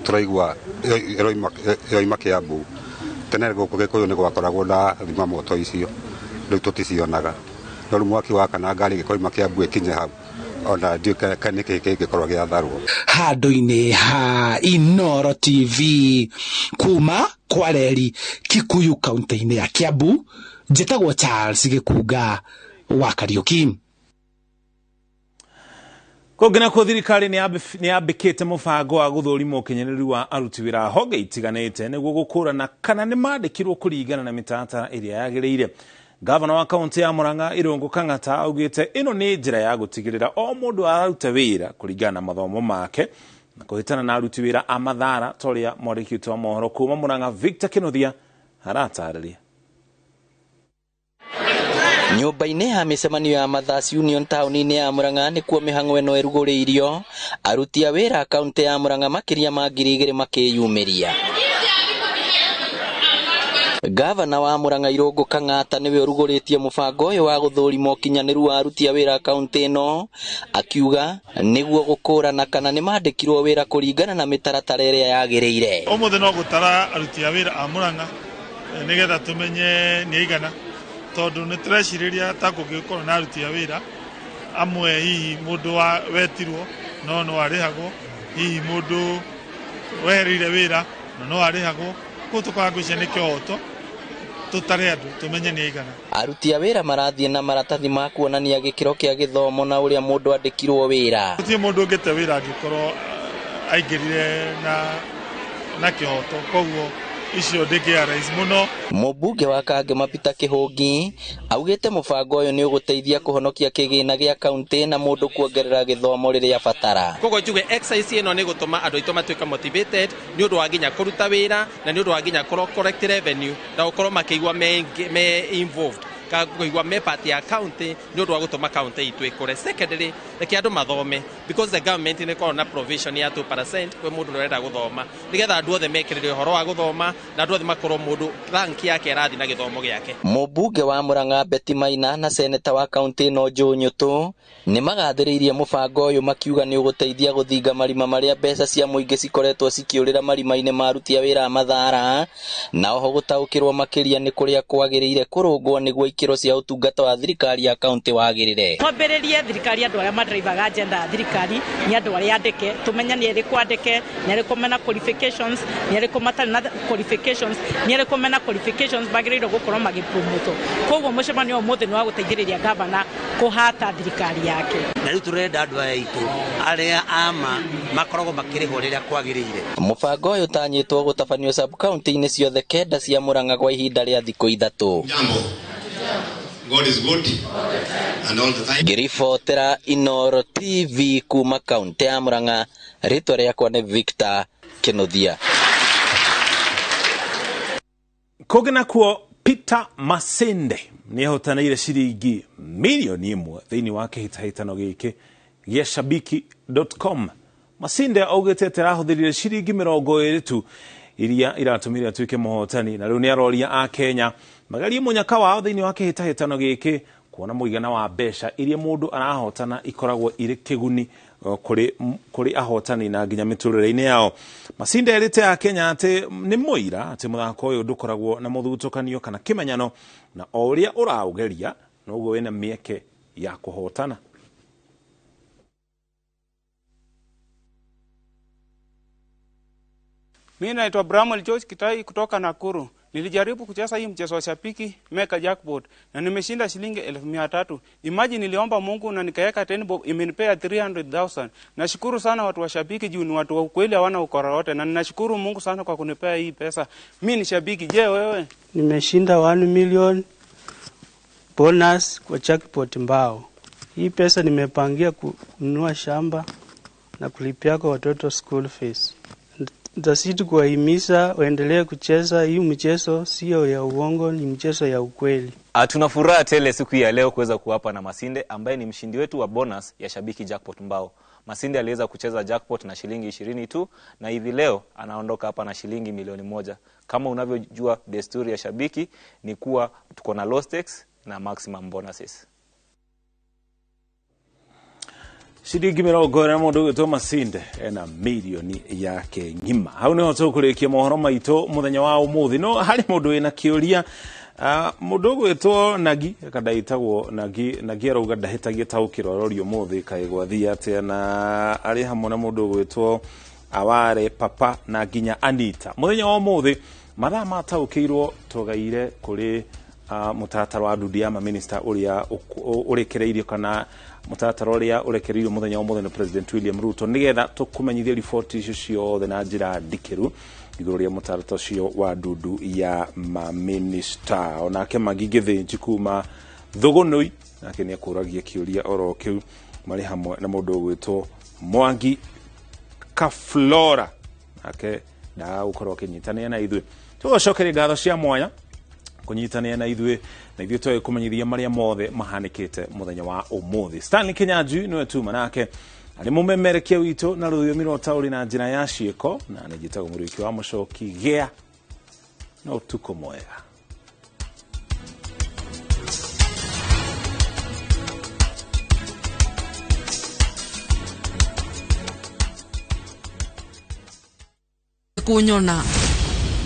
tũraigua ĩroima Kiambu. Tene gũkũ Gĩkũyũ nĩ gwakoragwo na thima moto icio, rĩu tũticionaga, no rĩu mwaki wakana ngari ĩgĩkoima Kiambu ĩkinye hau Ona ndiũ kana nĩkĩ kĩngĩkorwo gĩatharwo. Handũ-inĩ ha Inoro TV kuma Kwareri, Kikuyu, kaunti-inĩ ya Kiambu, njĩtagwo Charles Gĩkunga wa Kariũki. Kũngĩ nakuo, thirikari nĩ yambĩkĩte mũbango wa gũthũrima ũkinyanĩru wa aruti wĩra a honge itiganĩte nĩguo gũkũrana kana nĩ mandĩkirwo kũringana na mĩtaratara ĩrĩa yagĩrĩire. Gavana wa kaunti ya Murang'a, Irũngũ Kang'ata, augĩte ĩno nĩ njĩra ya gũtigĩrĩra o mũndũ araruta wĩra kũringana na mathomo make na kũhĩtana na aruti wĩra a mathara, ta ũrĩa mwandĩki witũ wa mohoro kuma Murang'a, Victor Kĩnuthia, aratarĩria. Nyũmba-inĩ ya mĩcemanio ya Mothers Union taũni-inĩ ya Murang'a nĩkuo mĩhang'o ĩno ĩrugũrĩirio, aruti a wĩra kaunti ya Murang'a makĩria ma 2000 makĩyumĩria. Gavana wa Murang'a, Irũngũ Kang'ata, nĩwe ũrugũrĩtie mũbango ũyũ wa gũthũrima ũkinyanĩru wa aruti a wĩra kaunti ĩno, akiuga nĩguo gũkũrana kana nĩ mandĩkirwo wĩra kũringana na mĩtaratara ĩrĩa yagĩrĩire. Ũmũthĩ no gũtara aruti a wĩra a Murang'a nĩgetha tũmenye nĩ aigana, tondũ nĩ tũrecirĩria ta kũngĩkorwo na aruti a wĩra amwe hihi mũndũ wa wetirwo no no arĩhagwo, hihi mũndũ wehereire wĩra no no arĩhagwo. Koguo tũkoraga ngwĩciria nĩ kĩhoto tũtare andũ tũmenye nĩ aigana. Aruti a wĩra marathiĩ na maratathi ma kuonania gĩkĩro kĩa gĩthomo na ũrĩa mũndũ andĩkirwo wĩra. Gũtirĩ mũndũ ũngĩte wĩra angĩkorwo aingĩrire na kĩhoto, koguo icio ndĩngĩa rahisi mũno. Mũmbunge wa Kangema, Peter Kĩhũngi, augĩte mũbango ũyũ nĩ ũgũteithia kũhonokia kĩgĩna gĩa kaunti na mũndũ kuongerera gĩthomo rĩrĩa abatara. Koguo njuge exercise ĩno nĩ gũtũma andũ aitũ matuĩke motivated nĩ ũndũ wa nginya kũruta wĩra na nĩ ũndũ wa nginya collect revenue na gũkorwo makĩigua me involved, kũigua me part ya county nĩ ũndũ wa gũtũma county itũ ĩkũre. Secondly, reke andũ mathome, because the government nĩ ĩkoragwo na provision ya 2% kwĩ mũndũ ũrenda gũthoma, nĩgetha andũ othe mekĩrĩre ũhoro wa gũthoma na andũ othe makorwo mũndũ rank yake ĩrathiĩ na gĩthomo gĩake. Mũmbunge wa Murang'a, Betty Maina, na seneta wa kaunti ĩno, Joe Nyutu, nĩ magathĩrĩirie mũbango ũyũ, makiuga nĩ ũgũteithia gũthinga marima marĩa mbeca cia mũingĩ cikoretwo cikĩũrĩra marima-inĩ ma aruti a wĩra a mathara, na oho gũtaũkĩrwo makĩria nĩ kũrĩa kwagĩrĩire kũrũngwo nĩguo ikĩro cia ũtungata wa thirikari ya kaunti wagĩrĩre. Twambĩrĩrie thirikari, andũ arĩa madrivaga agenda ya thirikari nĩ andũ arĩa andĩke, tũmenye nĩ arĩkũ andĩke, nĩ arĩkũ mena qualifications, nĩ arĩkũ matarĩ na qualifications, nĩ arĩkũ mena qualifications magĩrĩirwo gũkorwo magĩpromotwo. Koguo mũcemanio ũmũthĩ nĩ wa gũteithĩrĩria gavana kũhata thirikari yake. Na rĩu tũrenda andũ aya aitũ arĩa ama makoragwo makĩrĩhwo rĩrĩa kwagĩrĩire. Mũbango ũyũ ũtanyĩtwo gũtabanio sub-county-inĩ ciothe 9 cia Murang'a kwa ihinda rĩa thikũ 3. God is good and all the time. Ngĩribotera Inoro TV kuma kaunti ya Murang'a, rĩtwa rĩakwa nĩ Victor Kĩnuthia. Kũngĩ nakuo, Peter Masinde nĩ ahotanĩire ciringi 1 million thĩinĩ wa kĩhĩtahĩtano gĩkĩ gĩa shabiki.com. Masinde augĩte atĩ arahũthĩrire ciringi 20 tu iria iratũmire atuĩke mũhotani, na rĩu nĩ aroria a Kenya magerie mũnyaka wao thĩinĩ wa kĩhĩtahĩtano gĩkĩ, kuona mũigana wa mbeca iria mũndũ arahotana ikoragwo irĩ kĩguni kũrĩ ahotani na nginya mĩtũrĩre-inĩ yao. Masinde erĩte a Kenya atĩ nĩ mũira atĩ mũthako ũyũ ndũkoragwo na mũthutũkanio kana kĩmenyano, na o ũrĩa ũraũgeria noguo wĩna mĩeke ya kũhotana. Mimi naitwa Bramwell George Kitai kutoka Nakuru. Nilijaribu kucheza hii mchezo wa Shabiki Mega Jackpot na nimeshinda shilingi 300,000. Imagine, niliomba Mungu na nikaweka 10 bob, imenipea 300,000. Nashukuru sana watu wa Shabiki juu ni watu wa ukweli, hawana ukora wote, na ninashukuru Mungu sana kwa kunipea hii pesa. Mimi ni shabiki. Je, wewe? Nimeshinda 1 million bonus kwa jackpot mbao. Hii pesa nimepangia kununua shamba na kulipia kwa watoto school fees. Nitazidi kuwahimiza waendelee kucheza hii mchezo, sio ya uongo, ni mchezo ya ukweli. Tuna furaha tele siku hii ya leo kuweza kuwapa na Masinde ambaye ni mshindi wetu wa bonus ya Shabiki Jackpot mbao. Masinde aliweza kucheza jackpot na shilingi 20 tu na hivi leo anaondoka hapa na shilingi 1 milioni. Kama unavyojua, desturi ya Shabiki ni kuwa tuko na low stakes na maximum bonuses. Ciringi 20 na mũndũ ũgwĩtwo Masinde ena mirioni yake ng'ima. Hau nĩho tũkũrĩkia mohoro maitũ mũthenya wa ũmũthĩ, no harĩ mũndũ wĩna kĩũria. Mũndũ ũgwĩtwo Nagi kandaitagwo Nagi. Nagi arauga ndahĩtagia taũkĩro arorio mũthĩ kaĩ gwathiĩ atĩa, na arĩ hamwe na mũndũ ũgwĩtwo Aware Papa na nginya Anita. Mũthenya wa ũmũthĩ mathaa mataũkĩirwo tũgaire kũrĩ mũtaratara wa ndundu ya maminista ũrĩa ũrekereirio, kana mũtaratara ũrĩa ũrekereirio mũthenya wa ũmũthĩ nĩ President William Ruto, nĩgetha tũkũmenyithie riboti icio ciothe na njĩra ndikĩru igũrũ rĩa mũtaratara ũcio wa ndundu ya maminista. Onake Magi Gĩthĩnji kuma Thũgũnũi nake nĩ akũragia kĩũria oro kĩu, marĩ hamwe na mũndũ ũgwĩtwo Mwangi Kaflora, nake ndagagũkorwo akĩnyitanĩra na ithuĩ. Tũgũcokeria ngatho cia mwanya kũnyitanĩra na ithuĩ, na ithuĩ tũgĩ kũmenyithia marĩa mothe mahanĩkĩte mũthenya wa ũmũthĩ. Stanley Kinyanjui nĩwe tuma nake arĩ mũmemerekia witũ na rũthiomi rwa ũtaũri na njĩra ya ciĩko, na nĩ njĩtagwo Mũrĩki wa Mũcoki. Gĩa na ũtukũ mwega. Kunyona.